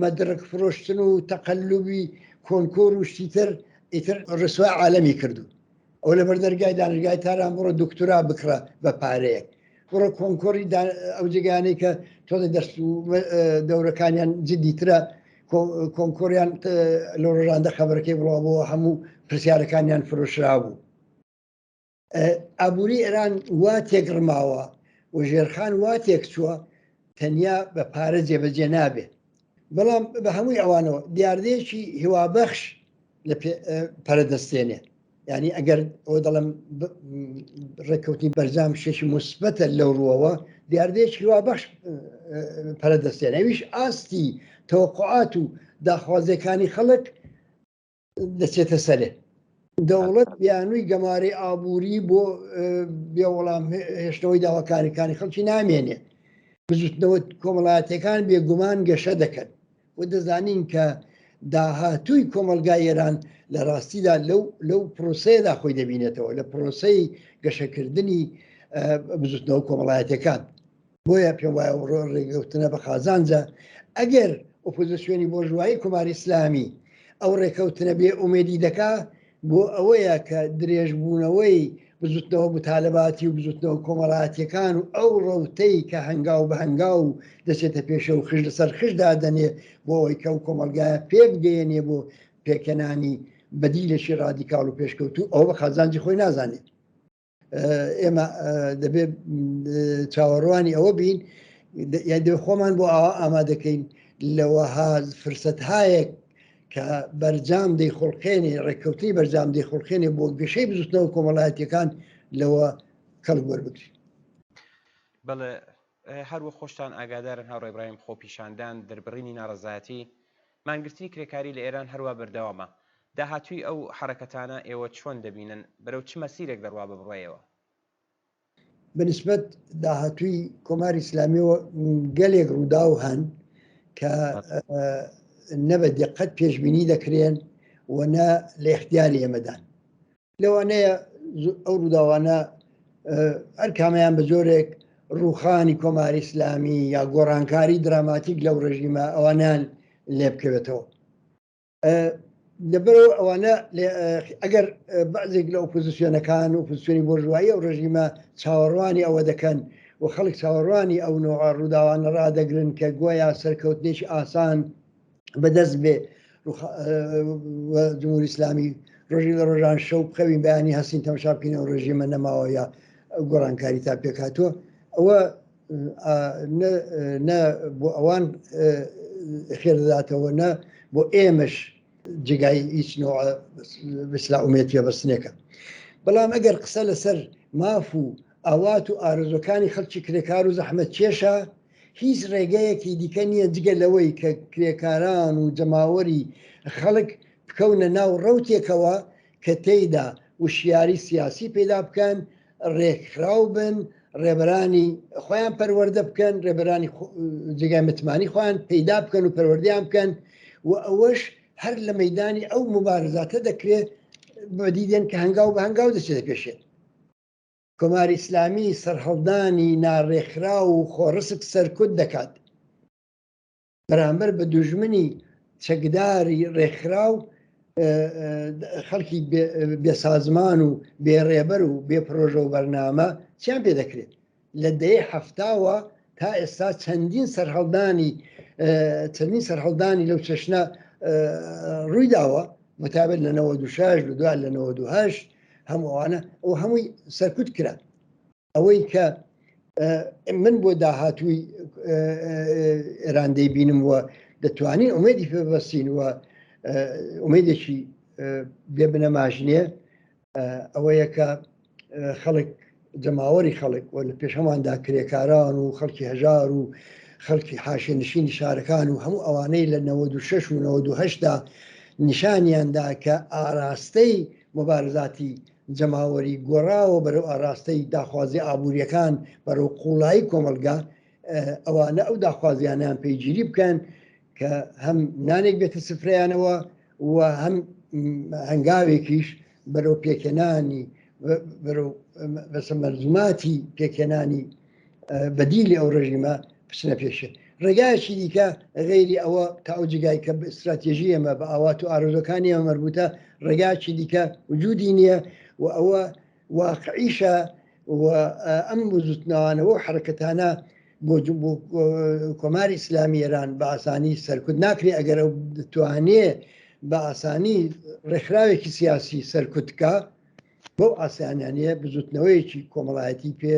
مەدرەک فرۆشتن و تەقەلوبی کۆنکۆر و شتی تر ئیتر ڕسوای عالەمی کردوون. ئەوە لەبەر دەرگای دانشگای تاران بڕۆ دکتۆرا بکڕە بە پارەیەک. بڕۆ کۆنکۆری ئەو جێگایانەی کە تۆزێ دەرس و دەورەکانیان جدیترە کۆنکۆریان لەو ڕۆژاندا خەبەرەکەی بڵاو بۆ هەموو پرسیارەکانیان فرۆشرابوو. ئابووری ئێران وا تێکڕماوە و ژێرخان وا تێکچووە تەنیا بە پارە جێبەجێ نابێت. بەڵام بە هەمووی ئەوانەوە دیاردەیەکی هیوابەخش لە پەرە دەستێنێ. یعنی ئەگەر ئەوە دەڵێم ڕێککەوتنی بەرجام شتێکی موسبەتە لەو ڕووەوە، دیاردەیەکی هیوابەخش پەرە دەستێنێ. ئەویش ئاستی تەوەقوعات و داخوازیەکانی خەڵک دەچێتە سەرێ. دەوڵەت بیانووی گەمارەی ئابووری بۆ بێ وەڵام هێشتنەوەی داواکاریەکانی خەڵکی نامێنێ. بزوتنەوە کۆمەڵایەتیەکان بێگومان گەشە دەکەن و دەزانین کە داهاتووی کۆمەڵگای ئێران لە ڕاستیدا لەو لەو پرۆسەیەدا خۆی دەبینێتەوە، لە پرۆسەی گەشەکردنی بزوتنەوە کۆمەڵایەتیەکان. بۆیە پێم وایە ئەو ڕێکەوتنە بە قازانجە. ئەگەر ئۆپۆزیسیۆنی بۆرژوایی کۆماری ئیسلامی ئەو ڕێکەوتنە بێ ئومێدی دەکا، بۆ ئەوەیە کە درێژبوونەوەی بزوتنەوە موتالەباتی و بزوتنەوە کۆمەڵایەتیەکان و ئەو ڕەوتەی کە هەنگاو بە هەنگاو دەچێتە پێشێ و خش لەسەر خش دادەنێ بۆ ئەوەی کە ئەو کۆمەڵگایە پێبگەیەنێ بۆ پێکهێنانی بەدیلێکی ڕادیکاڵ و پێشکەوتوو، ئەوە بە قازانجی خۆی نازانێت. ئێمە دەبێت چاوەڕوانی ئەوە بین یان دەبێت خۆمان بۆ ئاوا ئامادەکەین لەوەها فرسەتهایەک کە بەرجام دەیخوڵقێنێ ڕێککەوتنی بەرجام دەیخوڵقێنێ بۆ گەشەی بزوتنەوە کۆمەڵایەتیەکان لەوە کەڵک وەربگرین. بەڵێ هەر وەک خۆشتان ئاگادارن هاوڕێ ئیبراهیم خۆپیشاندان، دەربڕینی ناڕەزایەتی، مانگرتنی کرێکاری لە ئێران هەروا بەردەوامە. داهاتووی ئەو حەڕەکەتانە ئێوە چۆن دەبینن، بەرەو چ مەسیرێک دەڕوا بە بڕوای ئێوە؟ بە نیسبەت داهاتووی کۆماری ئیسلامیەوە گەلێک ڕووداو هەن کە نە بە دیقەت پێشبینی دەکرێن و نە لە ئیختیاری ئێمەدان. لەوانەیە ئەو ڕووداوانە هەر کامەیان بە جۆرێک ڕووخانی کۆماری ئیسلامی یا گۆڕانکاری دراماتیک لەو ڕژیمە ئەوانیان لێ بکەوێتەوە. لەبەرەوە ئەوانە ئەگەر بەعزێک لە ئۆپۆزیسیۆنەکان و ئۆپۆزیسیۆنی بۆرژوایی ئەو ڕژیمە چاوەڕوانی ئەوە دەکەن و خەڵک چاوەڕوانی ئەو نوعە ڕووداوانە ڕادەگرن کە گۆیا سەرکەوتنێکی ئاسان بەدەست بێ جمهوری ئیسلامی ڕۆژی لە ڕۆژان شەو بخەوین بەیانی هەستین تەماشا بکەین ئەو ڕژیمە نەماوە یا گۆڕانکاری تا پێکهاتووە ئەوە نە بۆ ئەوان خێر دەداتەوە نە بۆ ئێمەش جێگای هیچ نوع بسلا ئومێد پێبەستنێکە بەڵام ئەگەر قسە لەسەر ماف و ئاوات و ئارەزوەکانی خەڵکی کرێکار و زەحمەت کێشە هیچ ڕێگەیەکی دیکە نییە جگە لەوەی کە کرێکاران و جەماوەری خەڵک بکەونە ناو ڕەوتێکەوە کە تێیدا وشیاری سیاسی پەیدا بکەن، ڕێکخراو بن، ڕێبەرانی خۆیان پەروەردە بکەن، ڕێبەرانی جێگای متمانی خۆیان پەیدا بکەن و پەروەردەیان بکەن و ئەوەش هەر لە مەیدانی ئەو موبارزاتە دەکرێت بەدی دێن کە هەنگاو بە هەنگاو دەچێتە پێشێ. کۆماری ئیسلامی سەرهەڵدانی ناڕێکخراو و خۆڕسک سەرکوت دەکات. بەرامبەر بە دوژمنی چەکداری ڕێکخراو خەڵکی بێسازمان و بێڕێبەر و بێ پرۆژە و بەرنامە چیان پێ دەکرێت؟ لە دەیەی حەفتاوە تا ئێستا چەندین سەرهەڵدانی چەندین سەرهەڵدانی لەو چەشنە ڕووی داوە بەتابەت لە 96 لە دوای لە 98 هەموو ئەوانە ئەو هەمووی سەرکوت کرا. ئەوەی کە من بۆ داهاتووی ئێران دەیبینم و دەتوانین ئومێدی پێ ببەستین و ئومێدێکی بێ بنەماش نییە ئەوەیە کە خەڵک جەماوەری خەڵک و لە پێش هەماندا کرێکاران و خەڵکی هەژار و خەڵکی حاشێ نشینی شارەکان و هەموو ئەوانەی لە 96 و 98دا نیشانیاندا کە ئاراستەی مبارزاتی جەماوەری گۆڕاوە بەرەو ئاراستەی داخوازی ئابووریەکان بەرەو قوڵایی کۆمەڵگا ئەوانە ئەو داخوازیانیان پەیگیری بکەن کە هەم نانێک بێتە سفرەیانەوە و هەم هەنگاوێکیش بەرەو پێکهێنانی بەرەو بەسە مەرزوماتی پێکهێنانی بەدیلی ئەو ڕژیمە بچنە پێشێ. ڕێگایەکی دیکە غەیری ئەوە تا ئەو جێگای کە ئیستراتێژی ئێمە بە ئاوات و ئارەزووەکانی ئێمە مەربوتە، ڕێگایەکی دیکە وجودی نییە و ئەوە واقعیشە و ئەم بزوتنەوانەوە و حەرەکەتانە بۆ کۆماری ئیسلامی ئێران بە ئاسانی سەرکوت ناکرێ ئەگەر ئەو دەتوانێ بە ئاسانی ڕێکخراوێکی سیاسی سەرکوت بکا بەو ئاسانیانەیە بزوتنەوەیەکی کۆمەڵایەتی پێ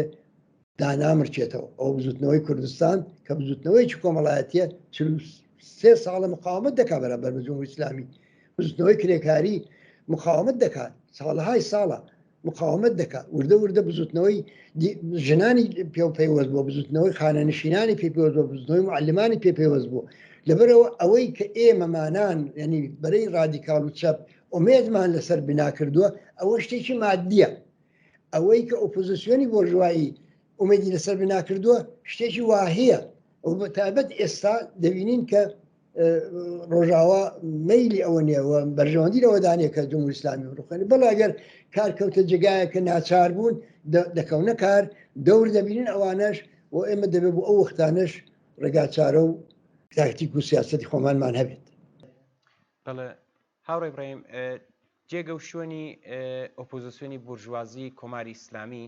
دانامرکێتەوە. ئەوە بزوتنەوەی کوردستان کە بزوتنەوەیەکی کۆمەڵایەتیە 43 ساڵە مقاومەت دەکات بەرامبەر بە جمهوری ئیسلامی، بزوتنەوەی کرێکاری مقاومەت دەکات ساڵەهای ساڵە مقاومەت دەکات، وردە وردە بزوتنەوەی ژنانی پێ پەیوەست بووە، بزوتنەوەی خانەنشینانی پێ پەیوەست بووە، بزوتنەوەی معلمانی پێ پەیوەست بووە. لەبەرەوە ئەوەی کە ئێمەمانان یعنی بەرەی ڕادیکاڵ و چەپ ئومێدمان لەسەر بنا کردووە ئەوە شتێکی مادیە. ئەوەی کە ئۆپۆزیسیۆنی بۆرژوایی ئومێدی لەسەر بنا کردووە شتێکی واهیە و بە تایبەت ئێستا دەبینین کە ڕۆژاوا مەیلی ئەوە نییە و بەرژەوەندی لەوەدانە کە جمهوری ئیسلامی بڕوخێنێ. بەڵێ ئەگەر کار کەوتە جێگایە کە ناچار بوون دەکەونە کار دەور دەبینن ئەوانەش و ئێمە دەبێت بۆ ئەو وەختانەش ڕێگاچارە و تاکتیک و سیاسەتی خۆمانمان هەبێت. بەڵێ هاوڕێ ئیبراهیم، جێگە و شوێنی ئۆپۆزیسیۆنی بورژوازی کۆماری ئیسلامی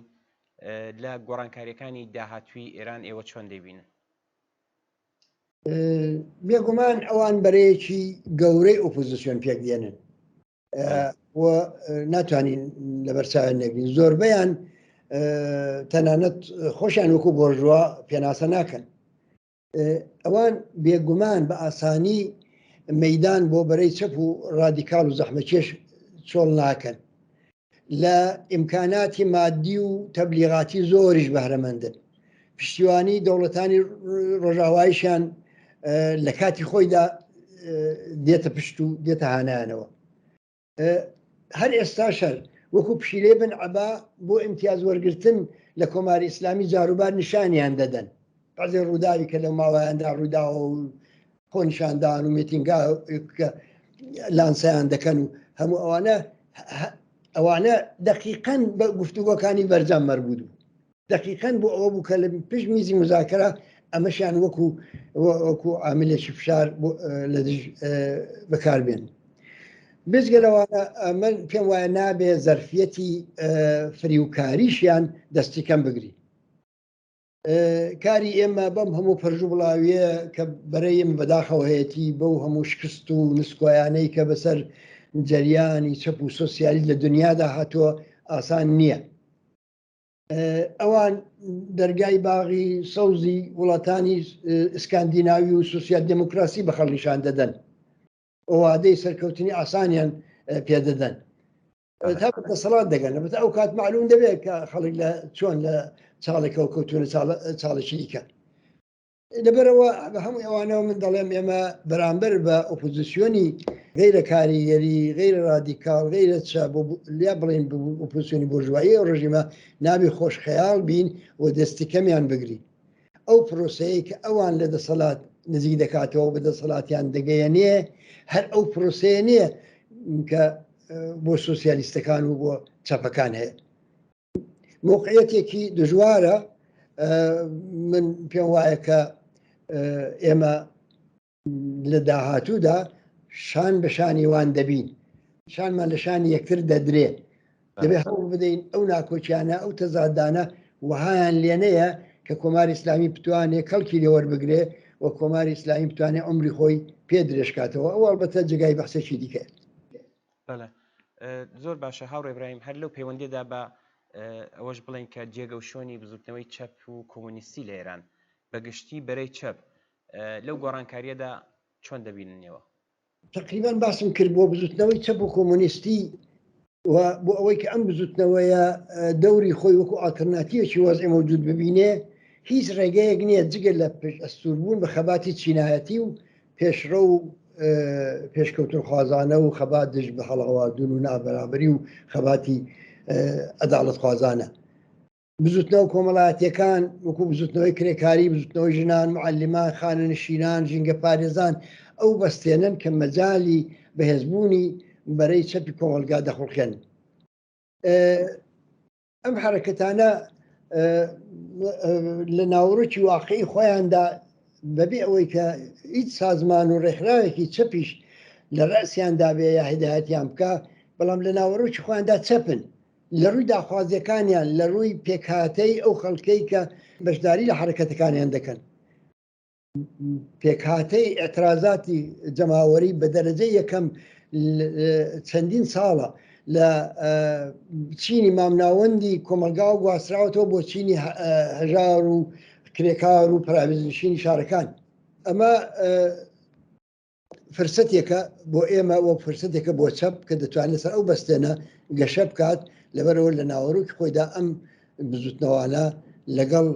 لە گۆڕانکاریەکانی داهاتووی ئێران ئێوە چۆن دەیبینن؟ بێگومان ئەوان بەرەیەکی گەورەی ئۆپۆزیسیۆن پێک دێنن و ناتوانین لەبەرچاویان نەگرین. زۆربەیان تەنانەت خۆشیان وەکو بۆرژوا پێناسە ناکەن. ئەوان بێگومان بە ئاسانی مەدان بۆ بەرەی چەپ و ڕادیکاڵ و زەحمەکێش چۆڵ ناکەن. لە ئیمکاناتی مادی و تەبلیغاتی زۆریش بەهرەمەندن. پشتیوانی دەوڵەتانی ڕۆژاوایشیان لە کاتی خۆیدا دێتە پشت و دێتە هانایانەوە. هەر ئێستاش هەر وەکو پشیلەی بن عەبا بۆ ئیمتیاز وەرگرتن لە کۆماری ئیسلامی جاروبار نیشانیان دەدەن. بەعزێ ڕووداوی کە لەو ماوەیاندا ڕوویداوە و خۆنیشاندان و میتینگا کە لانسەیان دەکەن و هەموو ئەوانە ئەوانە دەقیقەن بە گفتوگۆکانی بەرجام مەربوط بوو. دەقیقەن بۆ ئەوە بوو کە لە پشت میزی مزاکرە ئەمەشیان وەکو وەکو عاملێکی فشار لە دژ بەکاربێن. بێجگە لەوانە من پێم وایە نابێ زەرفیەتی فریوکاریشیان دەستی کەم بگری. کاری ئێمە بەم هەموو پرژ و بڵاویە کە بەرەی ئێمە بەداخەوە هەیەتی، بەو هەموو شکست و نسکۆیانەی کە بەسەر جەریانی چەپ و سۆسیالیست لە دنیادا هاتووە ئاسان نییە. ئەوان دەرگای باغی سەوزی وڵاتانی ئسکاندیناوی و سوسیال دموکراسی بە خەڵک نیشان دەدەن، وادەی سەرکەوتنی ئاسانیان پێدەدەن تا بە دەسەڵات دەگەن. لەبەتە ئەو کات معلوم دەبێت کە خەڵک لە چۆن لە چاڵێکەوە کەوتوونە چاڵێکی دیکە. لەبەرئەوە بە هەموو ئەوانەوە من دەڵێم ئێمە بەرامبەر بە ئۆپۆزیسیۆنی غەیرە کاریگەری، غەیرە ڕادیکاڵ، غەیرە چەپ و یا بڵێین ئۆپۆزیسیۆنی بۆرژوایی ئەو ڕژیمە نابێ خۆش خەیاڵ بین و دەستی کەمیان بگرین. ئەو پرۆسەیەی کە ئەوان لە دەسەڵات نزیک دەکاتەوە و بە دەسەڵاتیان دەگەیەنێ هەر ئەو پرۆسەیە نییە کە بۆ سۆسیالیستەکان و بۆ چەپەکان هەیە. موقعیەتێکی دژوارە. من پێم وایە کە ئێمە لە داهاتوودا شان بە شانی وان دەبین، شانمان لە شانی یەکتر دەدرێ. دەبێ هەوڵ بدەین ئەو ناکۆکیانە، ئەو تەزادانە وەهایان لێنەیە کە کۆماری ئیسلامی بتوانێ کەڵکی لێ وەربگرێ و کۆماری ئیسلامی بتوانێ عومری خۆی پێ درێژ کاتەوە. ئەوە ئەڵبەتە جێگای بەحسێکی دیکەیە. بەڵێ زۆر باشە هاوڕێ برایم هەر لەو پەیوەندیدا بە ئەوەش بڵێن کە جێگە و شوێنی بزوتنەوەی چەپ و کۆمۆنیستی لە ئێران بە گشتی بەرەی چەپ لەو گۆڕانکاریەدا چۆن دەبیننەوە؟ تقریبان باسم کرد بۆ بزوتنەوەی چەپ و کۆمۆنیستی و بۆ ئەوەی کە ئەم بزوتنەوەیە دەوری خۆی وەکو ئاڵترناتیوێکی وەزعی مەوجود ببینێ هیچ ڕێگەیەک نییە جگە لە پشت ئەستووربوون بە خەباتی چینایەتی و پێشڕەو و پێشکەوتنخوازانە و خەبات دژ بە هەڵاواردن و نابەرابەری و خەباتی عەداڵەتخوازانە. بزوتنەوە کۆمەڵایەتیەکان وەکو بزوتنەوەی کرێکاری، بزوتنەوەی ژنان، معەلیمان، خانەنشینان، ژینگەپارێزان ئەو بەستێنەن کە مەجالی بەهێزبوونی بەرەی چەپی کۆمەڵگا دەخوڵقێنن. ئەم حەرەکەتانە لە ناوەڕۆکی واقعی خۆیاندا بەبێ ئەوەی کە هیچ سازمان و ڕێکخراوێکی چەپیش لە ڕەسیاندا بێ یا هیدایەتیان بکە، بەڵام لە ناوەڕۆکی خۆیاندا چەپن لە ڕووی داخوازیەکانیان، لە ڕووی پێکهاتەی ئەو خەڵکەی کە بەشداری لە حەرەکەتەکانیان دەکەن. پێکهاتەی ئیعترازاتی جەماوەری بە دەرەجەی یەکەم چەندین ساڵە لە چینی مامناوەندی کۆمەلگا و گواستراوەتەوە بۆ چینی هەژار و کرێکار و پەراوێزنشینی شارەکان. ئەمە فرسەتێکە بۆ ئێمە وەک فرسەتێکە بۆ چەپ کە دەتوانێت سەر ئەو بەستێنە گەشە بکات، لەبەرەوە لە ناوەڕۆکی خۆیدا ئەم بزوتنەوانە لەگەڵ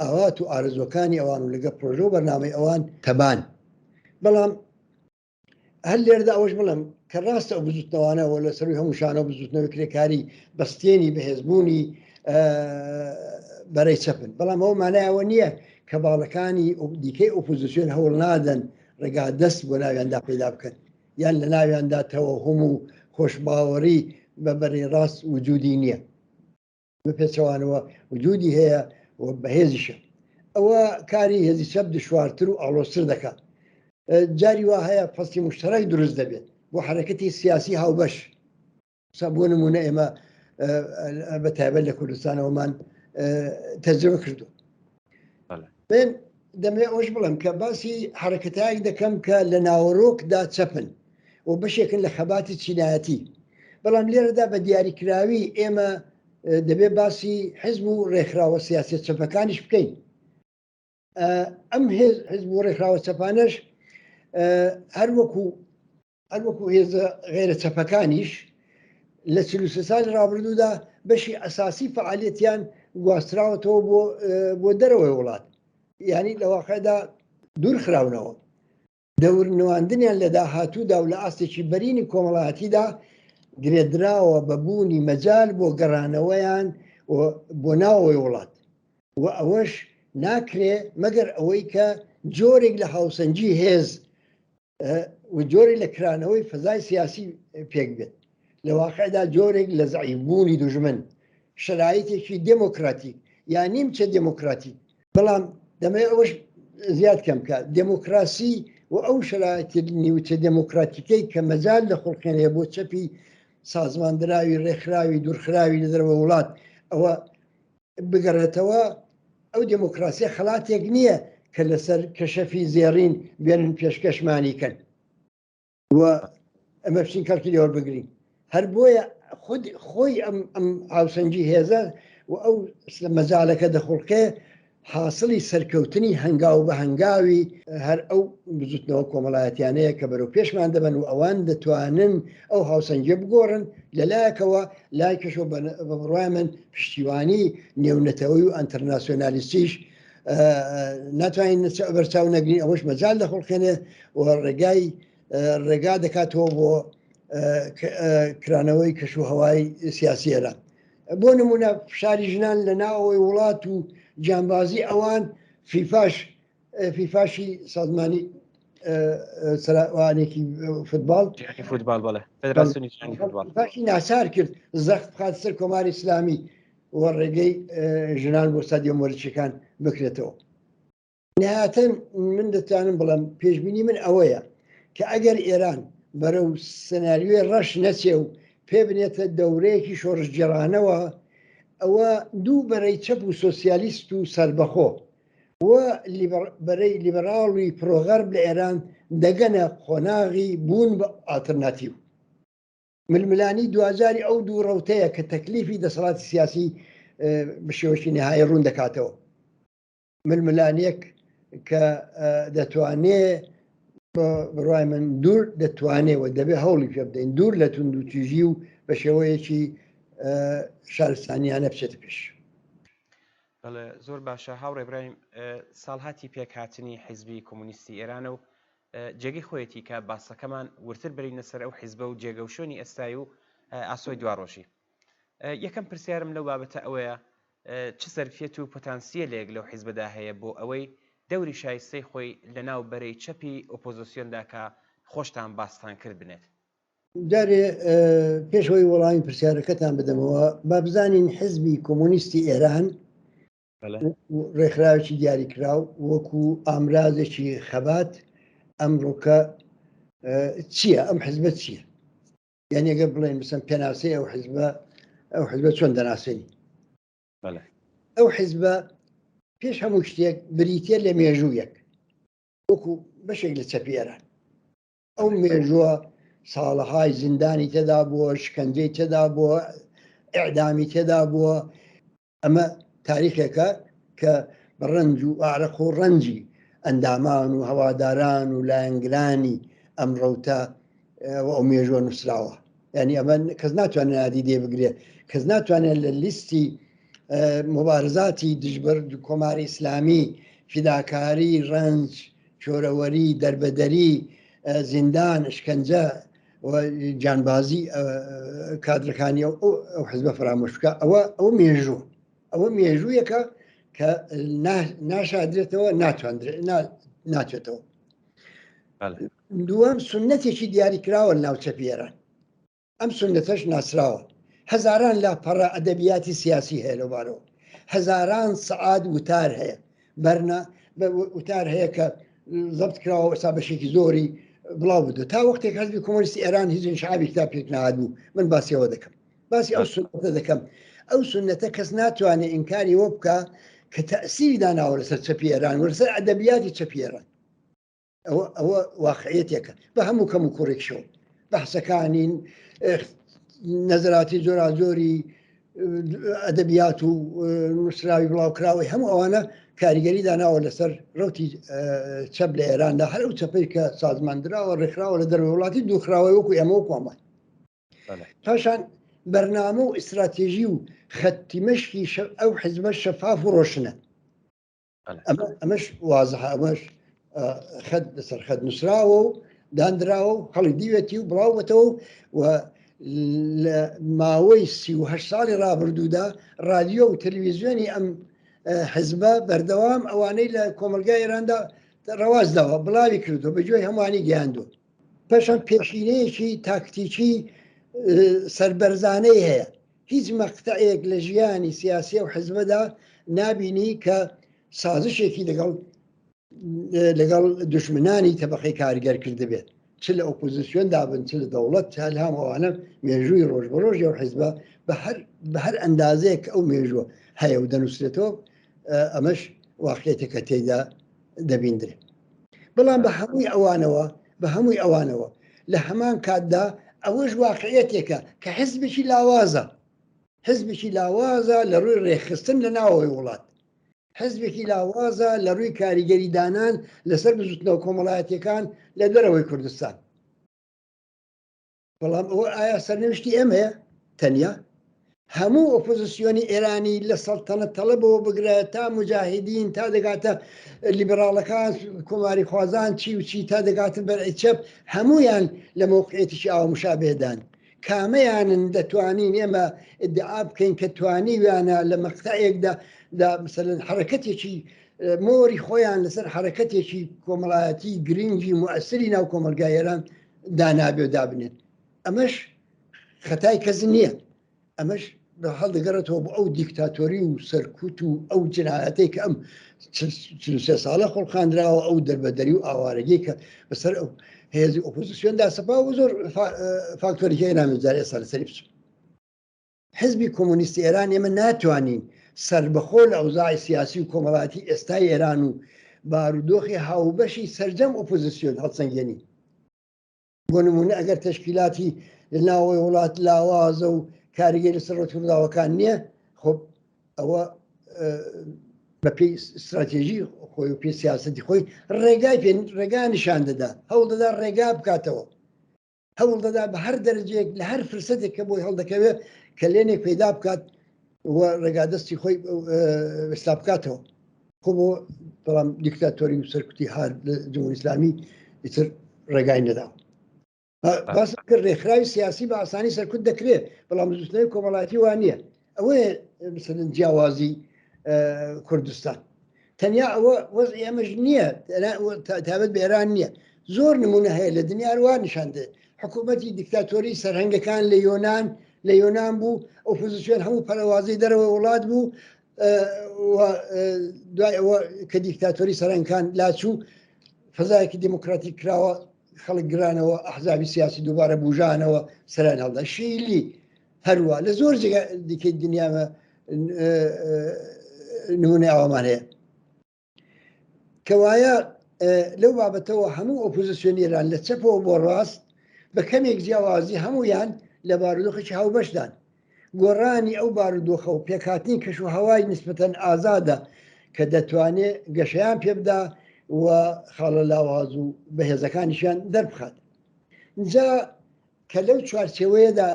ئاوات و ئارەزوەکانی ئەوان و لەگەڵ پرۆژە و بەرنامەی ئەوان تەبان. بەڵام هەر لێرەدا ئەوەش بڵێم کە ڕاستە ئەو بزوتنەوانە و لە سەروی هەموو شانەوە بزوتنەوەی کرێکاری بەستێنی بەهێزبوونی بەرەی چەپن، بەڵام ئەوە مانای ئەوە نییە کە باڵەکانی دیکەی ئۆپۆزیسیۆن هەوڵ نادەن ڕێگا دەست بۆ ناویاندا پەیدا بکەن یان لە ناویاندا تەوەهوم و خۆشباوەڕی بە بەرەی ڕاست وجودی نییە، بە پێچەوانەوە وجودی هەیە و بەهێزیشە. ئەوە کاری هێزی چەپ دشوارتر و ئاڵۆزتر دەکات. جاری وا هەیە فەستی مشتەرەک دروست دەبێت بۆ حەرەکەتی سیاسی هاوبەش. بۆ نمونە ئێمە بە تایبەت لە کوردستانەوەمان تەجربە کردو. من دەمەوێت ئەوەش بڵێم کە باسی حرەکەتایەک دەکەم کە لە ناوەڕۆکدا چەپن و بەشێکن لە خەباتی چینایەتی، بەڵام لێرەدا بە دیاریکراوی ئێمە دەبێت باسی حزب و ڕێکخراوە سیاسیە چەپەکانیش بکەین. ئەم حزب و ڕێکخراوە چەپانەش هەروەکو هەروەکو هێزە غەیرە چەپەکانیش لە 43 سالی ڕابردوودا بەشی ئەساسی فعالیەتیان گواستراوەتەوە بۆ بۆ دەرەوەی وڵات، یعنی لە واقعدا دوور خراونەوە. دەور نواندنیان لە داهاتوودا و لە ئاستێکی بەرینی کۆمەڵایەتیدا گرێدراوە بە بوونی مەجال بۆ گەڕانەوەیان بۆ ناوەوەی وڵات و ئەوەش ناکرێ مەگەر ئەوەی کە جۆرێک لە هاوسەنگی هێز و جۆرێک لە کرانەوەی فەزای سیاسی پێک بێت، لە واقعدا جۆرێک لە زەعیفبوونی دوژمن، شەرایتێکی دێمۆکراتیک یا نیمچە دێمۆکراتیک. بەڵام دەمەوێت ئەوەش زیاد کەم کە دێمۆکراسی و ئەو شەرایتی نیوچە دێمۆکراتیکەی کە مەجال دەخوڵقێنێ بۆ چەپی سازماندراوی ڕێکخراوی دوورخراوی لە دەرەوە وڵات ئەوە بگەڕێتەوە، ئەو دێمۆکراسیە خەڵاتێک نییە کە لەسەر کەشەفی زێڕین بێنن پێشکەشمانی کەن و ئەمە بچین کەڵکی لێوەربگرین. هەر بۆیە خود خۆی ئەم ئەم هاوسەنگی هێزە و ئەو مەجالەکە دەخوڵقێ حاصلی سەرکەوتنی هەنگاو بە هەنگاوی هەر ئەو بزوتنەوە کۆمەڵایەتیانەیە کە بەرەو پێشمان دەبەن و ئەوان دەتوانن ئەو هاوسەنگیە بگۆڕن لەلایەکەوە، لایکەشەوە بە بڕوای من پشتیوانی نێونەتەوەی و ئەنتەرناسیۆنالیستیش ناتوانین بەرچاو نەگرین، ئەوەش مەجال دەخوڵقێنێ و ڕێگای ڕێگا دەکاتەوە بۆ کرانەوەی کەش و هەوای سیاسی ئێران. بۆ نمونە فشاری ژنان لە ناوەوەی وڵات و گیانبازی ئەوان فیفاش فیفاشی سازمانی سەراوانێکی فوتباڵ فوتبال بەڵێ فدراسیۆنی جیهانی فوتباڵ فیفاشی ناچار کرد زەخت بخات سەر کۆماری ئیسلامی و ڕێگەی ژنان بۆ ستادیۆم وەرزشیەکان بکرێتەوە. نهایەتەن من دەتوانم بڵێم پێشبینی من ئەوەیە کە ئەگەر ئێران بەرەو سناریۆی ڕەش نەچێ و پێ بنێتە دەورەیەکی شۆڕشگێڕانەوە، ئەوە دوو بەرەی چەپ و سۆسیالیست و سەربەخۆ و بەرەی لیبەراڵی پرۆغەرب لە ئێران دەگەنە قۆناغی بوون بە ئاڵترناتیو. ململانی دواجاری ئەو دوو ڕەوتەیە کە تەکلیفی دەسەڵاتی سیاسی بە شێوەیەکی نهایی ڕوون دەکاتەوە. ململانێک کە دەتوانێ بڕای من دوور دەتوانێ و دەبێ هەوڵی پێ بدەین دوور لە توندوتیژی و بە شێوەیەکی شارستانیانە بچێتە پێش. بەڵێ زۆر باشە هاوڕێ برایم ساڵهاتی پێکهاتنی حیزبی کۆمۆنیستی ئێرانە و جێگەی خۆیەتی کە باسەکەمان ورتر بەرینە سەر ئەو حیزبە و جێگە و شوێنی ئێستای و ئاسۆی دواڕۆژی. یەکەم پرسیارم لەو بابەتە ئەوەیە چ زەرفیەت و پۆتانسیەلێک لەو حیزبەدا هەیە بۆ ئەوەی دەوری شایستەی خۆی لە ناو بەرەی چەپی ئۆپۆزۆسیۆندا کە خۆشتان باستان کرد بنێت؟ جارێ پێش ئەوەی وەڵامی پرسیارەکەتان بدەمەوە با بزانین حزبی کۆمۆنیستی ئێران ڕێکخراوێکی دیاریکراو وەکو ئامرازێکی خەبات ئەمڕۆکە چییە ئەم حزبە چییە؟ یعنی ئەگەر بڵێن بسم پێناسەی ئەو حزبە ئەو حزبە چۆن دەناسێنی ئەو حزبە پێش هەموو شتێک بریتە لە مێژوویەک وەکو بەشێک لە چەپی ئێران ئەو مێژووە ساڵەهای زیندانی تێدا بووە شکەنجەی تێدا بووە ئەعدامی تێدا بووە ئەمە تاریخێکە کە بە ڕەنج و ئارەق و ڕەنجی ئەندامان و هەواداران و لایەنگرانی ئەم ڕەوتە و ئەو مێژووە نووسراوە. یانی ئەمە کەس ناتوانێت نادیدەی بگرێت، کەس ناتوانێت لە لیستی مبارزاتی دژبەر کۆماری ئیسلامی، فیداکاری، ڕەنج، چۆرەوەری، دەربەدەری، زیندان، ئەشکەنجە و جانبازی کادرەکانی ئەو حزبە فەرامۆش بکە. ئەوە ئەو مێژوو ئەوە مێژوویەکە کە ناشادرێتەوە، ناتواندرێت، ناچێتەوە. دووەم سنەتێکی دیاریکراوە لە ناو چەپی ئێران. ئەم سوننەتەش ناسراوە. هەزاران لاپەڕە ئەدەبیاتی سیاسی هەیە لەوبارەوە. هەزاران سەعات وتار هەیە. بەرنا وتار هەیە کە زەبت کراوە ئێستا بەشێکی زۆری بڵاو بوو. تا وەختێک حزبی کۆمۆنیستی ئێران هیچ انشعابی کتاب پێک نەهات بوو. من باسی ئەوە دەکەم. باسی ئەو سوننەتە دەکەم. ئەو سوننەتە کەس ناتوانێت ئینکاری ئەوە بکا کە تەئسیری داناوە لەسەر چەپی ئێران و لەسەر ئەدەبیاتی چەپی ئێران. ئەوە ئەوە واقعیەتێکە بە هەموو کەم و کوڕێکشەوە بەحسەکانی نەزراتی جۆراجۆری ئەدەبیات و نووسراوی بڵاوکراوەی هەموو ئەوانە کاریگەری داناوە لەسەر ڕوتی چەپ لە ئێراندا هەر ئەو چەپەی کە سازماندراوە ڕێکخراوە لە دەروی وڵاتی دووخراوەی وەکو ئێمە و کۆمەڵ پاشان بەرنامە و ئیستراتێژی و خەتی مەشکی ئەو حزبە شەفاف و ڕۆشنە ئەمەش وازحە ئەمەش خەت لەسەر خەت نووسراوە و دانراوە و خەڵک دیوێتی و بڵاوبەتەوە و لە ماوەی 38 ساڵی ڕابردوودا رادیۆ و تەلویزیۆنی ئەم حزبە بەردەوام ئەوانەی لە کۆمەلگای ئێراندا ڕەواجداوە بڵاوی کردو بە گوێی هەمووانی گەیاندووە پاشان پێشینەیەکی تاکتیکی سەربەرزانەی هەیە هیچ مەقتەعێک لە ژیانی سیاسی ئەو حزبەدا نابینی کە سازشێکی لەگەڵ لەگەڵ دشمنانی تەبقەی کارگەر کردبێت چ لە ئۆپۆزیسیۆندا بن چ لە دەوڵەت چ لە هەموو ئەوانە مێژووی ڕۆژ بە ڕۆژی ئەو حزبە بە هەر بە هەر ئەندازەیەک ئەو مێژووە هەیە و دەنووسرێتەوە ئەمەش واقعیەتێکە تێیدا دەبیندرێت بەڵام بە هەمووی ئەوانەوە بە هەمووی ئەوانەوە لە هەمان کاتدا ئەوەش واقعیەتێکە کە حزبێکی لاوازە حزبێکی لاوازە لە ڕووی ڕێکخستن لە ناوەوەی وڵات حزبێکی لاوازە لە ڕووی کاریگەری دانان لەسەر بزوتنەوە کۆمەڵایەتیەکان لە دەرەوەی کوردستان بەڵام ئەوە ئایا سەرنویشتی ئێمەیە تەنیا؟ هەموو ئۆپۆزیسیۆنی ئێرانی لە سەڵتەنەت تەڵەبەوە بگرە تا موجاهیدین تا دەگاتە لیبراڵەکان کۆماریخوازان چی و چی تا دەگاتە بەرەی چەپ هەمویان لە مەوقعیەتێکی ئاوا مشابهدان کامەیانن دەتوانین ئێمە ئیدعا بکەین کە توانیویانە لە مەقتەعێکدا دا مثلەن حەرەکەتێکی مۆری خۆیان لەسەر حەرەکەتێکی کۆمەڵایەتی گرنگی موئەسری ناو کۆمەڵگای ئێران دانابێ و دابنێن ئەمەش خەتای کەس نییە ئەمەش هەڵدەگەڕێتەوە بۆ ئەو دیکتاتۆری و سەرکوت و ئەو جنایەتەی کە ئەم سێ ساڵە خۆڵقاندراوە ئەو دەربەدەری و ئاوارەگی کە بەسەر ئەو هێزی ئۆپۆزیسیۆن داسەپا و زۆر فاکتۆری هەیە نامێت جار ئێستا لەسەری بچم. حزبی کۆمۆنیستی ئێران ئێمە ناتوانین سەربەخۆ لە ئەوزاعی سیاسی و کۆمەڵایەتی ئێستای ئێران و بارودۆخی هاوبەشی سەرجەم ئۆپۆزیسیۆن هەڵسەنگێنین. بۆ نمونە ئەگەر تەشکیلاتی لە ناوەوەی وڵات لاوازە و کاریگەری لەسەر ڕەوتی ڕووداوەکان نییە، خۆ ئەوە بەپێی ستراتێژی خۆی و پێی سیاسەتی خۆی ڕێگای پێ ڕێگا نیشان دەدا، هەوڵ دەدا ڕێگا بکاتەوە. هەوڵ دەدا بە هەر دەرەجەیەک لە هەر فرسەتێک کە بۆی هەڵدەکەوێت کەلێنێک پەیدا بکات و ڕێگا دەستی خۆی ئێستا بکاتەوە. خۆ بۆ بەڵام دیکتاتۆری و سەرکوتی هار لە جمهوری ئیسلامی ئیتر ڕێگای نەدا. باس کرد ڕێکخراوی سیاسی بە ئاسانی سەرکوت دەکرێت، بەڵام بزوتنەوەی کۆمەڵایەتی وا نییە. ئەوەیە مثلەن جیاوازی کوردستان. تەنیا ئەوە وەزعی ئەمەش نییە، تایبەت بە ئێران نییە. زۆر نمونە هەیە لە دنیا وا نیشان دێت. حکوومەتی دیکتاتۆری سەرهەنگەکان لە یۆنان لە یۆنان بوو، ئۆپۆزیسیۆن هەموو پەرەوازەی دەرەوەی وڵات بوو، دوای ئەوە کە دیکتاتۆری سەرەنگکان لاچوو فەزایەکی دیموکراتیک کراوە، خەڵک گرانەوە، ئەحزابی سیاسی دووبارە بوژانەوە، سەران هەڵدا. شیلی هەروە لە زۆر جێگا دیکەی دنیاوە نمونەی ئاوامان هەیە. کەوایە لەو بابەتەوە هەموو ئۆپۆزیسیۆنی ئێران لە چەپەوە بۆ ڕاست بە کەمێک جیاوازی هەمویان لە بارودۆخێکی هاوبەشدان. گۆڕانی ئەو بارودۆخە و پێکهاتنی کەش و هەوای نسبەتەن ئازادە کە دەتوانێت گەشەیان پێبدا و خاڵە لاواز و بەهێزەکانیشیان دەربخات. جا کە لەو چوارچێوەیەدا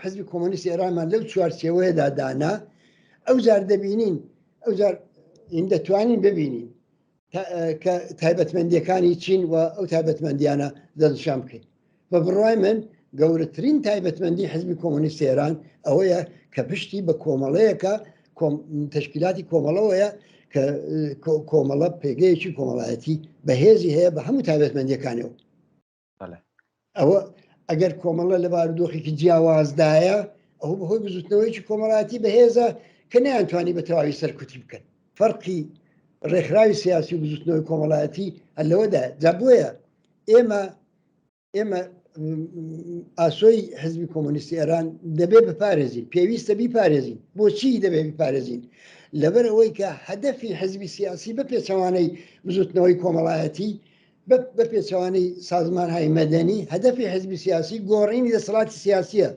حزبی کۆمۆنیستی ئێرانمان لەو چوارچێوەیەدا دانا، ئەوجار دەبینین، ئەوجار دەتوانین ببینین کە تایبەتمەندیەکانی چین و ئەو تایبەتمەندیانە دەستنیشان بکەین. بە بڕوای من گەورەترین تایبەتمەندی حزبی کۆمۆنیستی ئێران ئەوەیە کە پشتی بە کۆمەڵەیەکە تەشکیلاتی کۆمەڵەوەیە کە کۆمەڵە پێگەیەکی کۆمەڵایەتی بەهێزی هەیە بە هەموو تایبەتمەندیەکانەوە. ئەوە ئەگەر کۆمەڵە لە بارودۆخێکی جیاوازدایە، ئەوە بەهۆی بزوتنەوەیەکی کۆمەڵایەتی بەهێزە کە نەیانتوانی بە تەواوی سەرکوتی بکەن. فەرقی ڕێکخراوی سیاسی و بزوتنەوەی کۆمەڵایەتی هەر لەوەدایە. جا بۆیە ئێمە ئێمە ئاسۆی حزبی کۆمۆنیستی ئێران دەبێ بپارێزین، پێویستە بیپارێزین. بۆچی دەبێ بیپارێزین؟ لەبەر ئەوەی کە هەدەفی حزبی سیاسی بە پێچەوانەی بزوتنەوەی کۆمەڵایەتی، بە پێچەوانەی سازمانهای مەدەنی، هەدەفی حزبی سیاسی گۆڕینی دەسەڵاتی سیاسیە،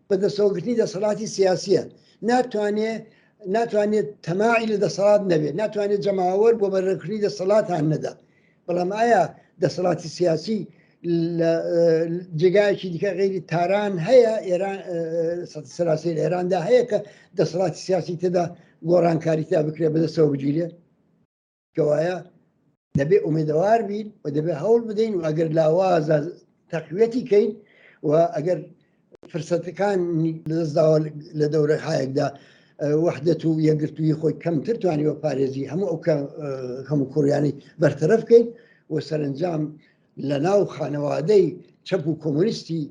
بەدەستەوەگرتنی دەسەڵاتی سیاسیە. ناتوانێ ناتوانێت تەماعی لە دەسەڵات نەبێت، ناتوانێت جەماوەر بۆ بەرەکردنی دەسەڵات هان نەدا. بەڵام ئایا دەسەڵاتی سیاسی لە جێگایەکی دیکە غەیری تاران هەیە؟ ئێران سەراسەری لە ئێراندا هەیە کە دەسەڵاتی سیاسی تێدا گۆڕانکاری تیا بکرێت، بەدەستەوە بگیرێت؟ کەوایە دەبێ ئومێدەوار بین و دەبێ هەوڵ بدەین و ئەگەر لاوازە تەقویەتی کەین و ئەگەر فرسەتەکان لەدەستداوە لە دەورە هایەکدا وەحدەت و یەکگرتووی خۆی کەمتر توانیوە پارێزی هەموو ئەو هەموو کوڕیانی بەرتەرەف بکەین و سەرنجام لە ناو خانەوادەی چەپ و کۆمۆنیستی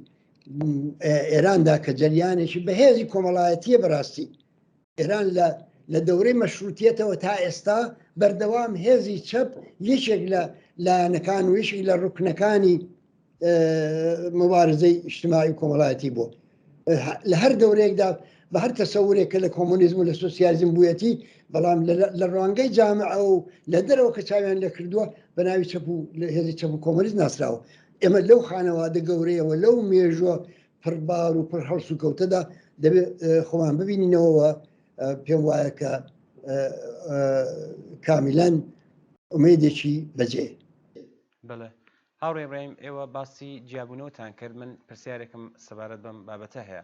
ئێراندا کە جەریانێکی بەهێزی کۆمەڵایەتیە، بەڕاستی ئێران لە لە دەورەی مەشروتیەتەوە تا ئێستا بەردەوام هێزی چەپ یەکێک لە لایەنەکان و یەکێک لە ڕوکنەکانی مبارزەی ئیجتماعی و کۆمەڵایەتی بوو. لە هەر دەورەیەکدا بە هەر تەسەورێک کە لە کۆمۆنیزم و لە سۆسیالیزم بوویەتی، بەڵام لە ڕوانگەی جامعە و لە دەرەوە کە چاویان لێ کردووە بە ناوی چەپ و هێزی چەپ و کۆمۆنیست ناسراوە. ئێمە لەو خانەوادە گەورەیەوە، لەو مێژووە پڕبار و پڕ هەڵسوکەوتەدا دەبێت خۆمان ببینینەوە. پێم وایە کە کامیلەن ئومێدێکی بەجێ. بەڵێ هاوڕێ ئیبراهیم، ئێوە باسی جیابوونەوەتان کرد، من پرسیارێکم سەبارەت بەم بابەتە هەیە.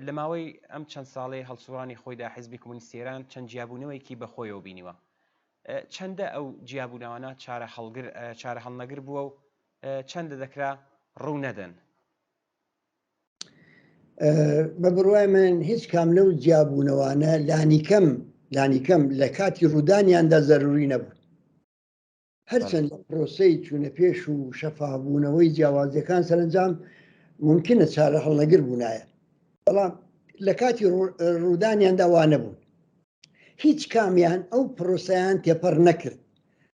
لە ماوەی ئەم چەند ساڵەی هەڵسوڕانی خۆیدا حیزبی کۆمۆنیستی ئێران چەند جیابوونەوەیەکی بەخۆیەوە بینیوە. چەندە ئەو جیابوونەوانە چارە هەڵگر چارە هەڵنەگر بووە و چەندە دەکرا ڕوو نەدەن؟ بە بڕوای من هیچ کام لەو جیابوونەوانە لانیکەم لانیکەم لە کاتی ڕوودانیاندا زەروری نەبوو. هەرچەند لە پرۆسەی چوونە پێش و شەفافبوونەوەی جیاوازیەکان سەرەنجام ممکنە چارە هەڵنەگر بوونایە، بەڵام لە کاتی ڕوودانیاندا وانەبوون. هیچ کامیان ئەو پرۆسەیان تێپەڕ نەکرد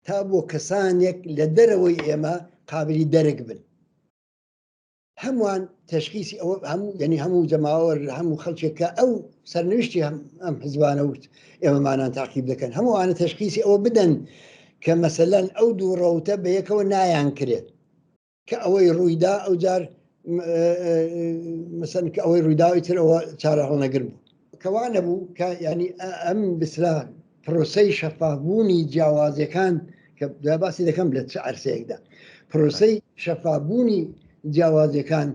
تا بۆ کەسانێک لە دەرەوەی ئێمە قابلی دەرک بن. هەمووان تەشخیسی ئەوە هەموو یعنی هەموو جەماوەر هەموو خەڵکێک کە ئەو سەرنویشتی هەم ئەم حزبانە وت ئێمەمانان تاقیب دەکەن هەمووانە تەشخیسی ئەوە بدەن کە مەسەلەن ئەو دوو ڕەوتە بە یەکەوە نایان کرێت کە ئەوەی ڕوویدا ئەو جار مەسەن کە ئەوەی ڕوویداوی تر ئەوە چارە هەڵنەگر بوو کەوا نەبوو کە ینی ئەم بسرا پرۆسەی شەفافبوونی جیاوازیەکان کە دوای باسی دەکەم لە چ عەرسەیەکدا پرۆسەی شەفافبوونی جیاوازیەکان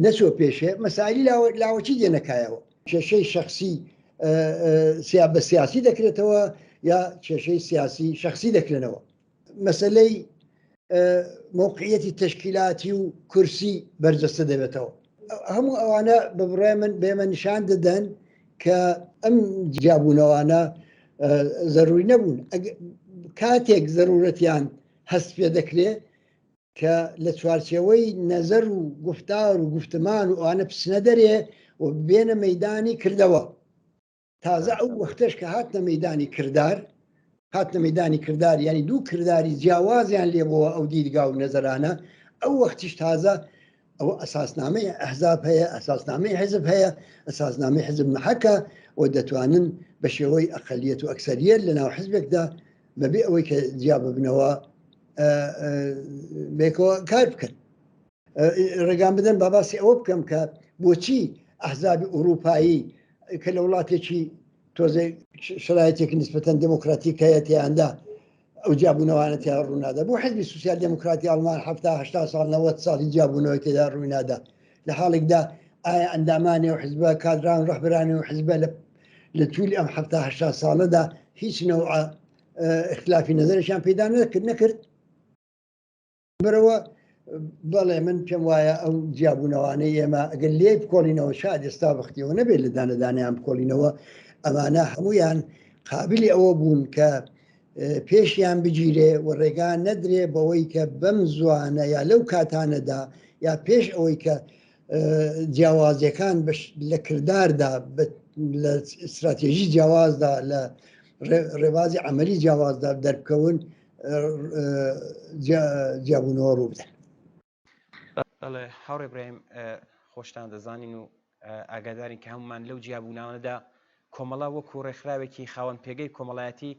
نەچوە پێشێ مەسایلی لاوەکی دێنەکایەوە کێشەی شخصی سیا بە سیاسی دەکرێتەوە یا کێشەی سیاسی شخصی دەکرێنەوە مەسلەی مەوقعیەتی تەشکیلاتی و کورسی بەرجەستە دەبێتەوە. هەموو ئەوانە بە بڕوای من بە ئێمە نیشان دەدەن کە ئەم جیابوونەوانە زەروری نەبوون. کاتێک زەرورەتیان هەست پێ دەکرێ کە لە چوارچێوەی نەزەر و گوفتار و گوفتمان و ئەوانە بچنە دەرێ و بێنە مەیدانی کردەوە. تازە ئەو وەختەش کە هاتنە مەیدانی کردار هاتنە مەیدانی کردار یعنی دوو کرداری جیاوازیان لێبووە ئەو دیدگا و نەزەرانە ئەو وەختیش تازە ئەوە ئەساسنامەی ئەحزاب هەیە ئەساسنامەی حزب هەیە ئەساسنامەی حزب محەکە و دەتوانن بە شێوەی ئەقلیەت و ئەکسەریەت لە ناو حزبێکدا بەبێ ئەوەی کە جیا ببنەوە بێکەوە کار بکەن ڕێگام بدەن با باسی ئەوە بکەم کە بۆچی ئەحزابی ئوروپایی کە لە وڵاتێکی تۆزێ شرایطێکی نسبەتەن دموکراتیک هەیە تیاندا ئەو جیابوونەوانە تیا ڕوونادا بۆ حزبی سوسیال دموکراتی ئەڵمان ه ساڵ 90 ساڵی جیابوونەوەی تێدا ڕووینادا لە حاڵێکدا ئایا ئەندامانی و حزبە کادران ڕەهبەرانی و حزبە لە لە تولی ئەم ه ساڵەدا هیچ نەوە اختلافی نظرێکیان پەیدا نەکرد نەکرد برەوە بەڵێ من پێم وایە ئەو جیابوونەوانەی ئێمە ئەگەر لێ بکۆڵینەوە شاد ئێستا بەختیەوە نەبێت لە دانەدانیان بکۆڵینەوە ئەمانە هەمویان قابلی ئەوە بوون کە پێشیان بگیرێ و ڕێگا نەدرێ بەوەی کە بەم زوانە یا لەو کاتانەدا یا پێش ئەوەی کە جیاوازیەکان لە کرداردا لە استراتێژی جیاوازدا لە ڕێبازی عملی جیاوازدا دەربکەون جیابوونەوە ڕوو بدەن. بەڵێ هاوڕێ برایم خۆشتان دەزانین و ئاگادارین کە هەمومان لەو جیابوونانەدا کۆمەڵە وەکو ڕێکخراوێکی خاوەن پێگەی کۆمەڵایەتی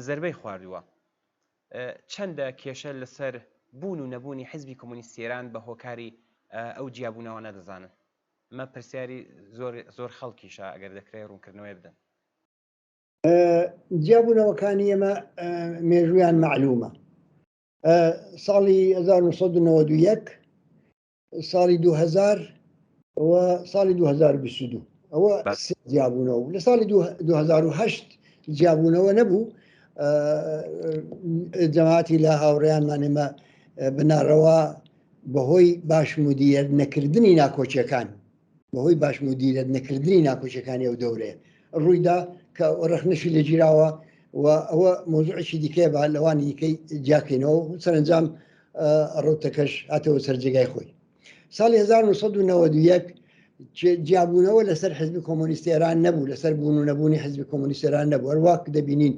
زربەی خواردووە چەندە کێشە لەسەر بوون و نەبوونی حزبی کۆمۆنیستی ئێران بە هۆکاری ئەو جیابوونەوانە دەزانن ئەمە پرسیاری زۆر زۆر خەڵکیشە ئەگەر دەکرێت ڕوونکردنەوەی بدەن. جیابوونەوەکانی ئێمە مێژوویان مەعلومە ساڵی 1991 ساڵی 2000 و ساڵی 2022 ئەوە جیابوونەوە لە ساڵی 2008 جیابوونەوە نەبوو جەماعەتی لە هاوڕێیانمان ئێمە بناڕەوە بەهۆی باش مدیرەت نەکردنی ناکۆکیەکان بەهۆی باش مدیرەت نەکردنی ناکۆکیەکانی ئەو دەورەیە ڕوویدا کە ڕەخنەشی لێگیراوە و ئەوە مۆزوعێکی دیکەیە بە لەوانی دیکەی جیاکەینەوە و سەرەنجام ڕوتەکەش هاتەوە سەر جێگای خۆی. ساڵی 1991 جیابوونەوە لەسەر حزبی کۆمۆنیستی ئێران نەبوو لەسەر بوون و نەبوونی حزبی کۆمۆنیستی ئێران نەبوو هەروەک دەبینین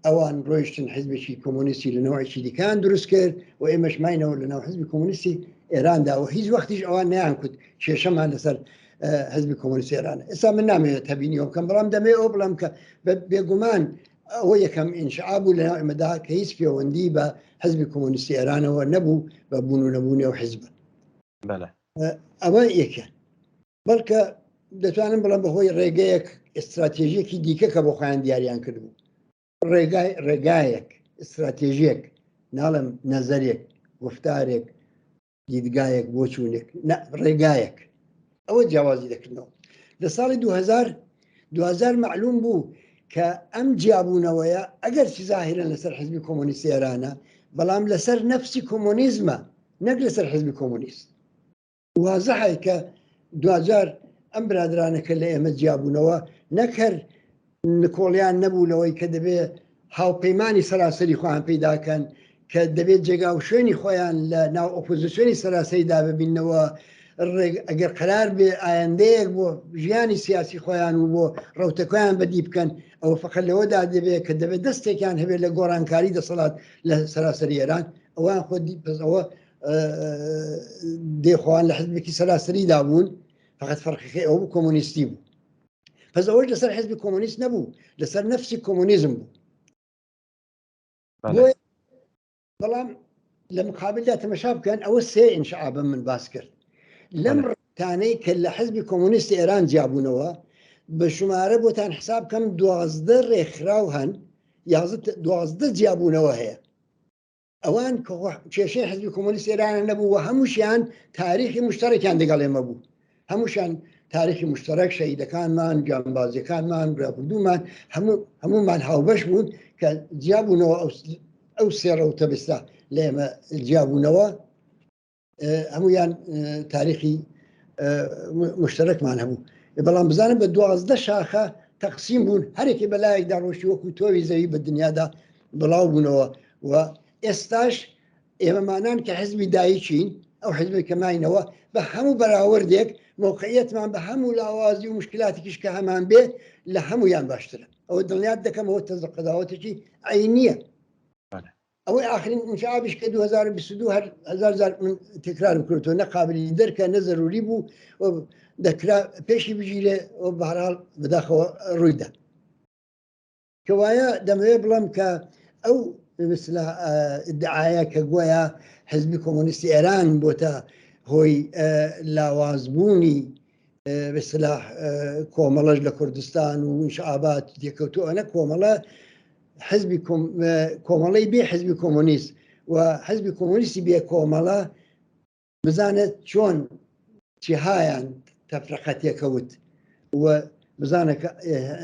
ئەوان ڕۆیشتن حزبێکی کۆمۆنیستی لە نەوەیەکی دیکان دروست کرد و ئێمەش ماینەوە لە ناو حزبی کۆمۆنیستی ئێراندا و هیچ وەختیش ئەوان نەیان کوت کێشەمان لەسەر حزبی کۆمۆنیستی ئێران ئێستا من نامەوێت تەبینیەوە بکەم بەڵام دەمەوێت ئەو بڵێم کە بێگومان ئەوە یەکەم ئینشعاب بوو لەناو ئێمەدا کە هیچ پەیوەندی بە حزبی کۆمۆنیستی ئێرانەوە نەبوو بە بوون و نەبوونی ئەو حزبە ئەوە یەکە بەڵکە دەتوانم بڵێم بەهۆی ڕێگەیەک ئیستراتێژیەکی دیکە کە بۆ خۆیان دیاریان کردبوو ڕێگای ڕێگایەک ئیستراتێژیەک ناڵم نەزەرێک گفتارێک دیدگایەک بۆچوونێک نە ڕێگایەک ئەوە جیاوازی دەکردنەوە لە ساڵی 2000 2000 معلوم بوو کە ئەم جیابوونەوەیە ئەگەر چی زاهیرن لەسەر حزبی کۆمۆنیستی ئێرانە بەڵام لەسەر نەفسی کۆمۆنیزمە نەک لەسەر حزبی کۆمۆنیست وازحە کە دواجار ئەم برادرانە کە لە ئێمە جیابوونەوە نەک هەر نکۆڵیان نەبوو لەوەی کە دەبێ هاوپەیمانی سەراسەری خۆیان پەیداکەن کە دەبێت جێگا و شوێنی خۆیان لە ناو ئۆپۆزیسیۆنی سەراسەریدا ببینەوە ئەگەر قەرار بێ ئایندەیەک بۆ ژیانی سیاسی خۆیان و بۆ ڕەوتەکەیان بەدی بکەن ئەوە فەقەت لەوەدا دەبێت کە دەبێت دەستێکیان هەبێت لە گۆڕانکاری دەسەڵات لە سەراسەری ئێران ئەوان خۆ پس ئەوە. دێخوان لە حزبێکی سەراسەریدا بوون فقط فەرقەکەی ئەوە بوو کۆمۆنیستی بوو پس ئەوەش لەسەر حزبی کۆمۆنیست نەبوو لەسەر نەفسی کۆمۆنیزم بوو بەڵام لە مقابلدا تەمەشا بکەن ئەوە سێ ئینشعابە من باس کرد لەم ڕتانەی کە لە حزبی کۆمۆنیستی ئێران جیابوونەوە بە ژمارە بۆتان حساب کەم دوازدە ڕێکخراو هەن یازدە دوازدە جیابوونەوە هەیە ئەوان کێشەی حزبی کۆمۆنیست ئێران نەبوو و هەمووشیان تاریخی مشتەرەکیان دەگەڵ ئێمە بوو هەمووشیان تاریخی مشتەرەک شەهیدەکانمان گیانبازیەکانمان رابردوومان هەموو هەموومان هاوبەش بوون کە جیابوونەوە ئەو سێ ڕەوتە بستا لە ئێمە جیابوونەوە هەمویان تاریخی مشتەرەکمان هەبوو بەڵام بزانم بە دوازدە شاخە تەقسیم بوون هەرێکی بەلایەکدا ڕۆشتی وەکو تۆوی زەوی بە دنیادا بڵاو بوونەوە و ئێستاش ئێمەمانان کە حزبی دایکین ئەو حزبێک کە ماینەوە بە هەموو بەراوردێک موقعیەتمان بە هەموو لاوازی و مشکلاتێکیش کە هەمان بێ لە هەمویان باشترە ئەوە دڵنیات دەکەمەوە تەزە قەداوەتێکی عینیە ئەوەی ئاخرین ئینشعابیش کە 2022 هەر هەزار جار من تکرارم کردەوە نە قابلی دەرکە نە زەروری بوو و دەکرا پێشی بگیرێ و بەهرحاڵ بەداخەوە ڕوویدا کەوایە دەمەوێت بڵێم کە ئەو مثلا ئیدعایە کە گۆیا حزبی کۆمۆنیستی ئێران بۆتە هۆی لاوازبوونی بەسلاح کۆمەڵەش لە کوردستان و ئینشعابات تێکەوتو ئەنە کۆمەڵە حزبی کۆمەڵەی بێ حزبی کۆمۆنیست و حزبی کۆمۆنیستی بێ کۆمەڵە بزانێت چۆن چیهایان تەفرەقە تێکەوت و بزانە کە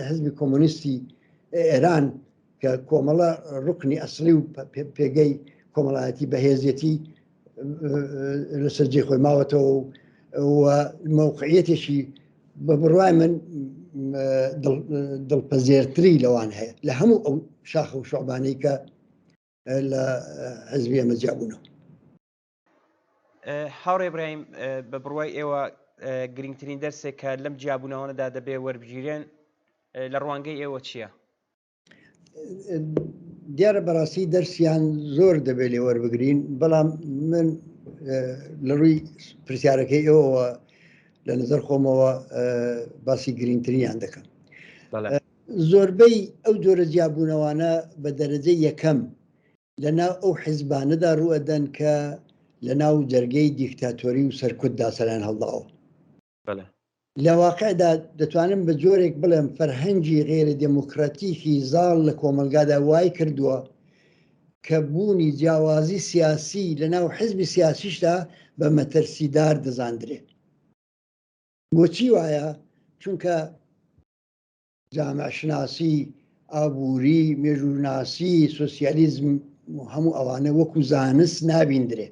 حزبی کۆمۆنیستی ئێران کە کۆمەڵە ڕکنی ئەسلی و پێگەی کۆمەڵایەتی بەهێزیەتی لەسەر جێ خۆی ماوەتەوە و مەوقعیەتێکی بە بڕوای من دڵپەزێرتری لەوان هەیە لە هەموو ئەو شاخە و شعبانەی کە لە حزبی ئەمە جیابوونەوە. هاوڕێ ئیبراهیم بە بڕوای ئێوە گرنگترین دەرسێک کە لەم جیابوونەوەنەدا دەبێ وەربگیرێن لە ڕوانگەی ئێوە چییە؟ دیارە بەڕاستی دەرسیان زۆر دەبێت لێ وەربگرین بەڵام من لە ڕووی پرسیارەکەی ئێوەوە لە نظر خۆمەوە باسی گرنگترینیان دەکەم زۆربەی ئەو جۆرە جیابوونەوانە بە دەرەجە یەکەم لە ناو ئەو حزبانەدا ڕوئەدەن کە لە ناو جەرگەی دیکتاتۆری و سەرکوتدا سەریان هەڵداوە. لە واقعدا دەتوانم بە جۆرێک بڵێم فەرهەنگی غەیرە دێموکراتیکی زاڵ لە کۆمەڵگادا وای کردووە کە بوونی جیاوازی سیاسی لە ناو حزبی سیاسیشدا بە مەترسیدار دەزاندرێ. بۆچی وایە؟ چونکە جامعشناسی، ئابووری، مێژووناسی، سۆسیالیزم و هەموو ئەوانە وەکو زانست نابیندرێ،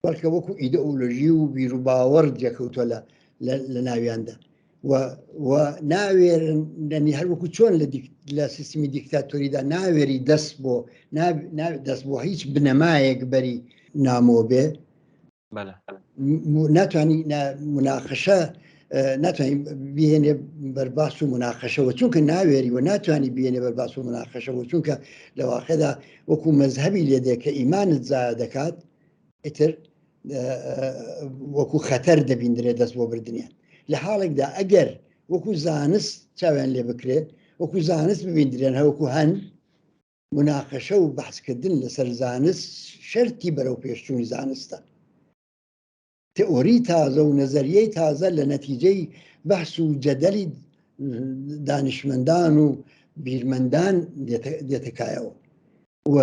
بەڵکە وەکو ئیدئۆلۆژی و بیروباوەڕ جێکەوتوە لە لە ناویاندا و و ناوێرن یعنی هەر وەکو چۆن لە لە سیستمی دیکتاتۆریدا ناوێری دەست بۆ دەست بۆ هیچ بنەمایەک بەری نامۆ بێ ناتوانانی مناقەشە ناتوانانی بهێنێ بەرباس و مناقەشەوە چونکە ناوێری و ناتوانانی بێنێ بەرباس و مناقەشەوە چونکە لە واقعدا وەکو مەزهبی لێ دێ کە ئیمانت زایە دەکات ئیتر وەکو خەتەر دەبیندرێت دەست بۆ بردنیان لە حاڵێکدا ئەگەر وەکو زانست چاویان لێ بکرێت وەکو زانست ببیندرێن هەوەکو هەن موناقەشە و بەحسکردن لەسەر زانست شەرتی بەرەوپێشچوونی زانستە. تئۆری تازە و نەزەریەی تازە لە نەتیجەی بەحس و جەدەلی دانیشمەندان و بیرمەندان دێتە کایەوە و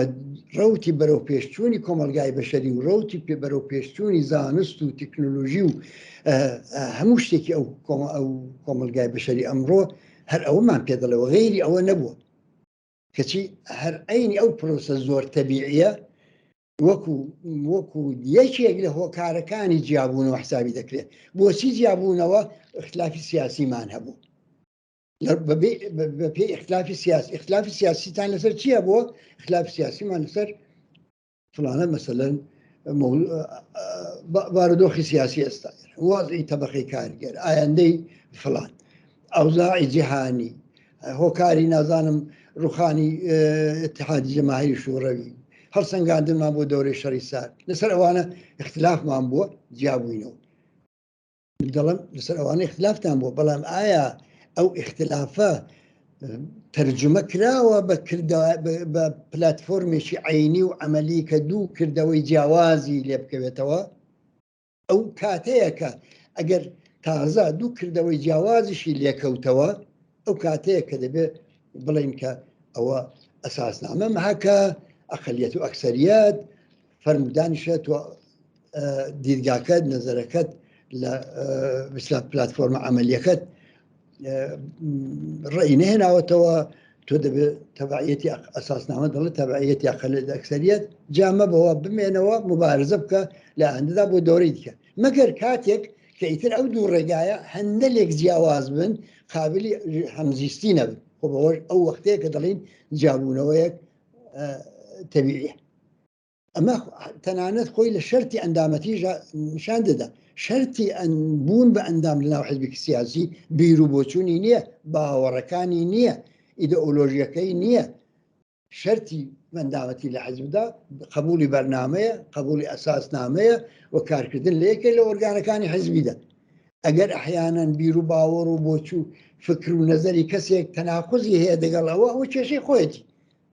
ڕەوتی بەرەوپێشچوونی کۆمەڵگای بەشەری و ڕەوتی پێ بەرەوپێشچوونی زانست و تەکنۆلۆژی و هەموو شتێکی ئەو کۆمەڵگای بەشەری ئەمڕۆ هەر ئەوەمان پێ دەڵێ و غەیری ئەوە نەبووە. کەچی هەر عەینی ئەو پرۆسە زۆر تەبیعیە وەکو وەکو یەکێک لە هۆکارەکانی جیابوونەوە حسابی دەکرێت بۆچی جیابوونەوە اختلافی سیاسیمان هەبوو بەپێی اختلافی سیاسی اختلافی سیاسیتان لەسەر چییە بۆ اختلافی سیاسیمان لەسەر فڵانە مەسەلەن بارودۆخی سیاسی ئێستا وازعی تەبقەی کارگەر ئایندەی فلان ئەوزاعی جیهانی هۆکاری نازانم ڕوخانی اتحادی جەماهیری شوڕەوی. هەڵسەنگاندنمان بۆ دەورەی شەڕی سارد لەسەر ئەوانە اختلافمان بووە جیابووینەوە دەڵم لەسەر ئەوانە اختلافتان بووە بەڵام ئایا ئەو اختلافە تەرجمە کراوە بە بە پلتفۆرمێکی عینی و عملی کە دوو کردەوەی جیاوازی لێ بکەوێتەوە ئەو کاتەیە کە ئەگەر تازە دوو کردەوەی جیاوازیشی لێکەوتەوە ئەو کاتەیە کە دەبێت بڵین کە ئەوە ئەساسنامە مەهەکە ئەقلیەت و ئەکسەریەت فەرمودانیشە تۆ دیدگاکەت نەزەرەکەت لە بسلا پلتفۆرمە عملیەکەت ڕێی نەهێناوەتەوە تۆ دەبێت تەبعەتی ئەساسنامە دەڵێت تەبعەتی ئەقلیەت ئەکسەریەت جامە بەوە بمێنەوە مبارزە بکە لە ئەندەدا بۆ دەورەی دیکە مەگەر کاتێک کە ئیتر ئەو دوو ڕێگایە هەندە لێک جیاواز بن قابلی هەمزیستی نەبن خۆ بەوەش ئەو وەختەیە کە دەڵین جیابوونەوەیەک تەبیعیە ئەمە تەنانەت خۆی لە شەرتی ئەندامەتیش نیشان دەدا شەرتی بوون بە ئەندام لەناو حزبێکی سیاسی بیر و بۆچوونی نییە باوەڕەکانی نییە ئیدئۆلۆژیەکەی نییە شەرتی ئەندامەتی لە حزبدا قبولی بەرنامەیە قبولی ئەساس نامەیە و کارکردن لە یەکێک لە ئۆرگانەکانی حزبیدا ئەگەر ئەحیانەن بیر و باوەڕ و بۆچوو فکر و نەزەری کەسێک تەناقوزی هەیە دەگەڵ ئەوە ئەوە کێشەی خۆیەتی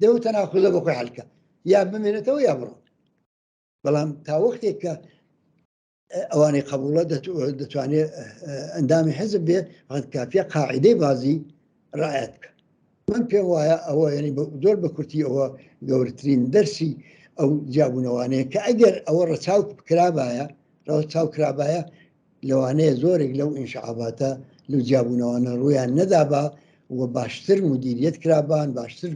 دەو تەناقوزە بۆ خۆی حلکە یا بمێنێتەوە یا بڕۆ بەڵام تا وەختێک کە ئەوانەی قبوڵە دەتوانێت ئەندامی حزب بێ فقط کافیە قاعدەی بازی ڕایەت بکە من پێم وایە ئەوە ینی زۆر بە کورتی ئەوە گەورترین دەرسی ئەو جیابوونەوانەیە کە ئەگەر ئەوە ڕەچاو کرابایە ڕەچاو کرابایە لەوانەیە زۆرێک لەو ئینشعاباتە لەو جیابوونەوانە ڕوویان نەدابا و باشتر مدیریەت کرابان باشتر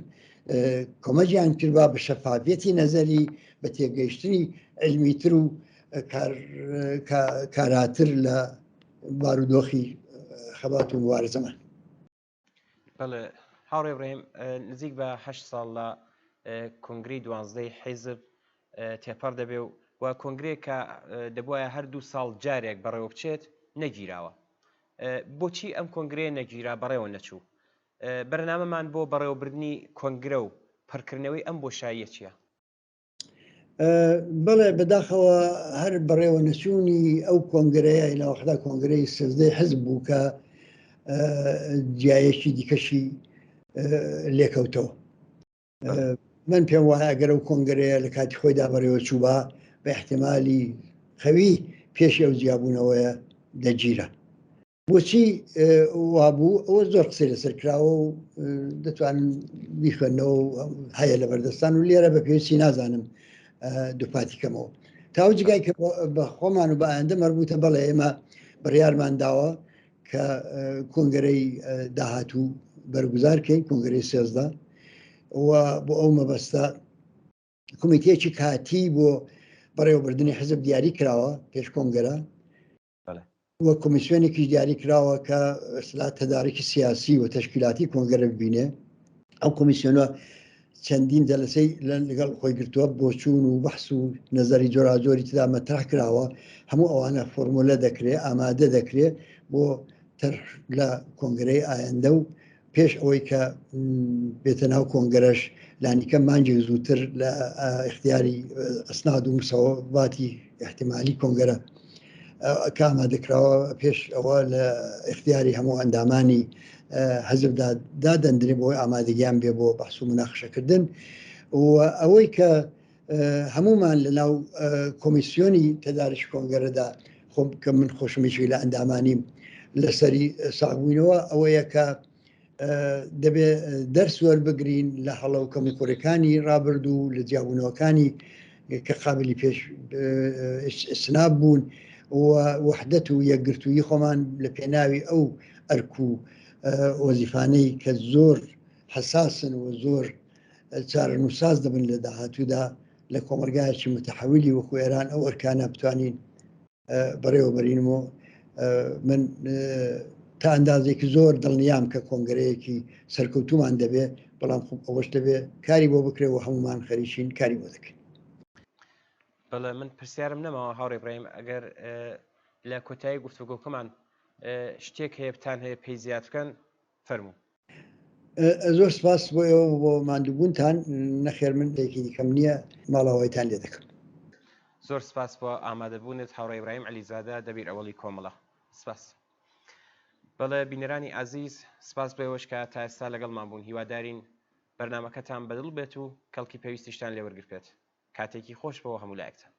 کۆمەجیان کردبا بە شەفافیەتی نەزەری بە تێگەیشتنی علمیتر و کاراتر لە بارودۆخی خەبات و مبارزەمان. بەڵێ هاوڕێ بڕێم نزیک بە هه ساڵ لە کۆنگری دوانزدەی حیزب تێپەڕ دەبێ و و کۆنگرێک کە دەبواە هەر دوو ساڵ جارێک بەڕێوە بچێت نەگیراوە بۆچی ئەم کۆنگرەیە نەگیرا بەڕێوە نەچوو بەرنامەمان بۆ بەڕێوەبردنی کۆنگرە و پڕکردنەوەی ئەم بۆشاییە چییە؟ بەڵێ بەداخەوە هەر بەڕێوە نەچوونی ئەو کۆنگرەیە لە وەختا کۆنگرەی سێزدەی حزب بوو کە جیایەکی دیکەشی لێکەوتەوە من پێم وایە ئەگەر ئەو کۆنگرەیە لە کاتی خۆیدا بەڕێوە چووبا بە احتمالی قەوی پێشی ئەو جیابوونەوەیە دەگیرا بۆچی وابوو ئەوە زۆر قسەی لەسەر کراوە و دەتوانن بیخوێندنەوە و هەیە لە بەردەستان و لێرە بە پێویستی نازانم دووپاتی کەمەوە تاو جگای کە بە خۆمان و بە ئایندە مەربوتە بەڵێ ئێمە بڕیارمان داوە کە کۆنگرەی داهاتوو بەرگزار کەین کۆنگرەی 13 و بۆ ئەو مەبەستە کۆمیتەیەکی کاتی بۆ بەڕێوەبردنی حزب دیاری کراوە پێش کۆنگرە و کۆمیسیۆنێکیش دیاری کراوە کە ئەسلا تەدارکی سیاسی و تەشکیلاتی کۆنگرە ببینێ ئەو کۆمیسیۆنە چەندین جەلسەی لەگەڵ خۆی گرتووە بۆچوون و بەحس و نەزەری جۆراجۆری تدا مەترح کراوە هەموو ئەوانە فۆرمولە دەکرێ ئامادە دەکرێ بۆ تەرح لە کۆنگرەی ئایندە و پێش ئەوەی کە بێتە ناو کۆنگرەش لانیکەم مانگێک زووتر لە اختیاری ئەسناد و مسەوەباتی احتمالی کۆنگرە کە ئامادەکراوە پێش ئەوە لە اختیاری هەموو ئەندامانی حزبدا دادەندرێ بۆی ئامادەگیان بێ بۆ بەحس و مناقشەکردن و ئەوەی کە هەمومان لە ناو کۆمیسیۆنی تەدارش کۆنگەرەدا خۆم کە من خۆشمیشی لە ئەندامانیم لەسەری ساغبووینەوە ئەوەیە کە دەبێ دەرس وەربگرین لە هەڵە و کەموکوڕیەکانی ڕابردوو لە جیابوونەوەکانی کە قابلی پێش ئیسناب بوون و وەحدەت و یەکگرتوویی خۆمان لە پێناوی ئەو ئەرک و وەزیفانەی کە زۆر حەساسن و زۆر چارەنووسساز دەبن لە داهاتوودا لە کۆمەڵگایەکی متحولی وەکو ئێران ئەو ئەرکانە بتوانین بەڕێوە بەرینم و من تا ئەندازێکی زۆر دڵنیام کە کۆنگرەیەکی سەرکەوتومان دەبێ بەڵام خۆ ئەوەش دەبێ کاری بۆ بکرێ و هەمومان خەریکین کاری بۆ دەکەین. بەڵێ من پرسیارم نەماوە هاوڕێ ئیبراهیم ئەگەر لە کۆتایی گفتوگۆکەمان شتێک هەیە بتان هەیە پێی زیاد بکەن فەرموو. زۆر سپاس بۆ ئێوە بۆ ماندووبوونتان نەخێر من شتێکی دیکەم نییە ماڵاوایتان لێ دەکەم. زۆر سپاس بۆ ئامادەبوونت هاوڕێ ئیبراهیم عەلیزادە دەبیر ئەوەڵی کۆمەڵە. سپاس. بەڵێ بینەرانی ئازیز سپاس بۆ ئێوەش کە تا ئێستا لەگەڵمان بوون هیوادارین بەرنامەکەتان بەدڵ بێت و کەڵکی پێویستیشتان لێ وەرگرتبێت. کاتێکی خۆش بۆ هەموو لایەکتان.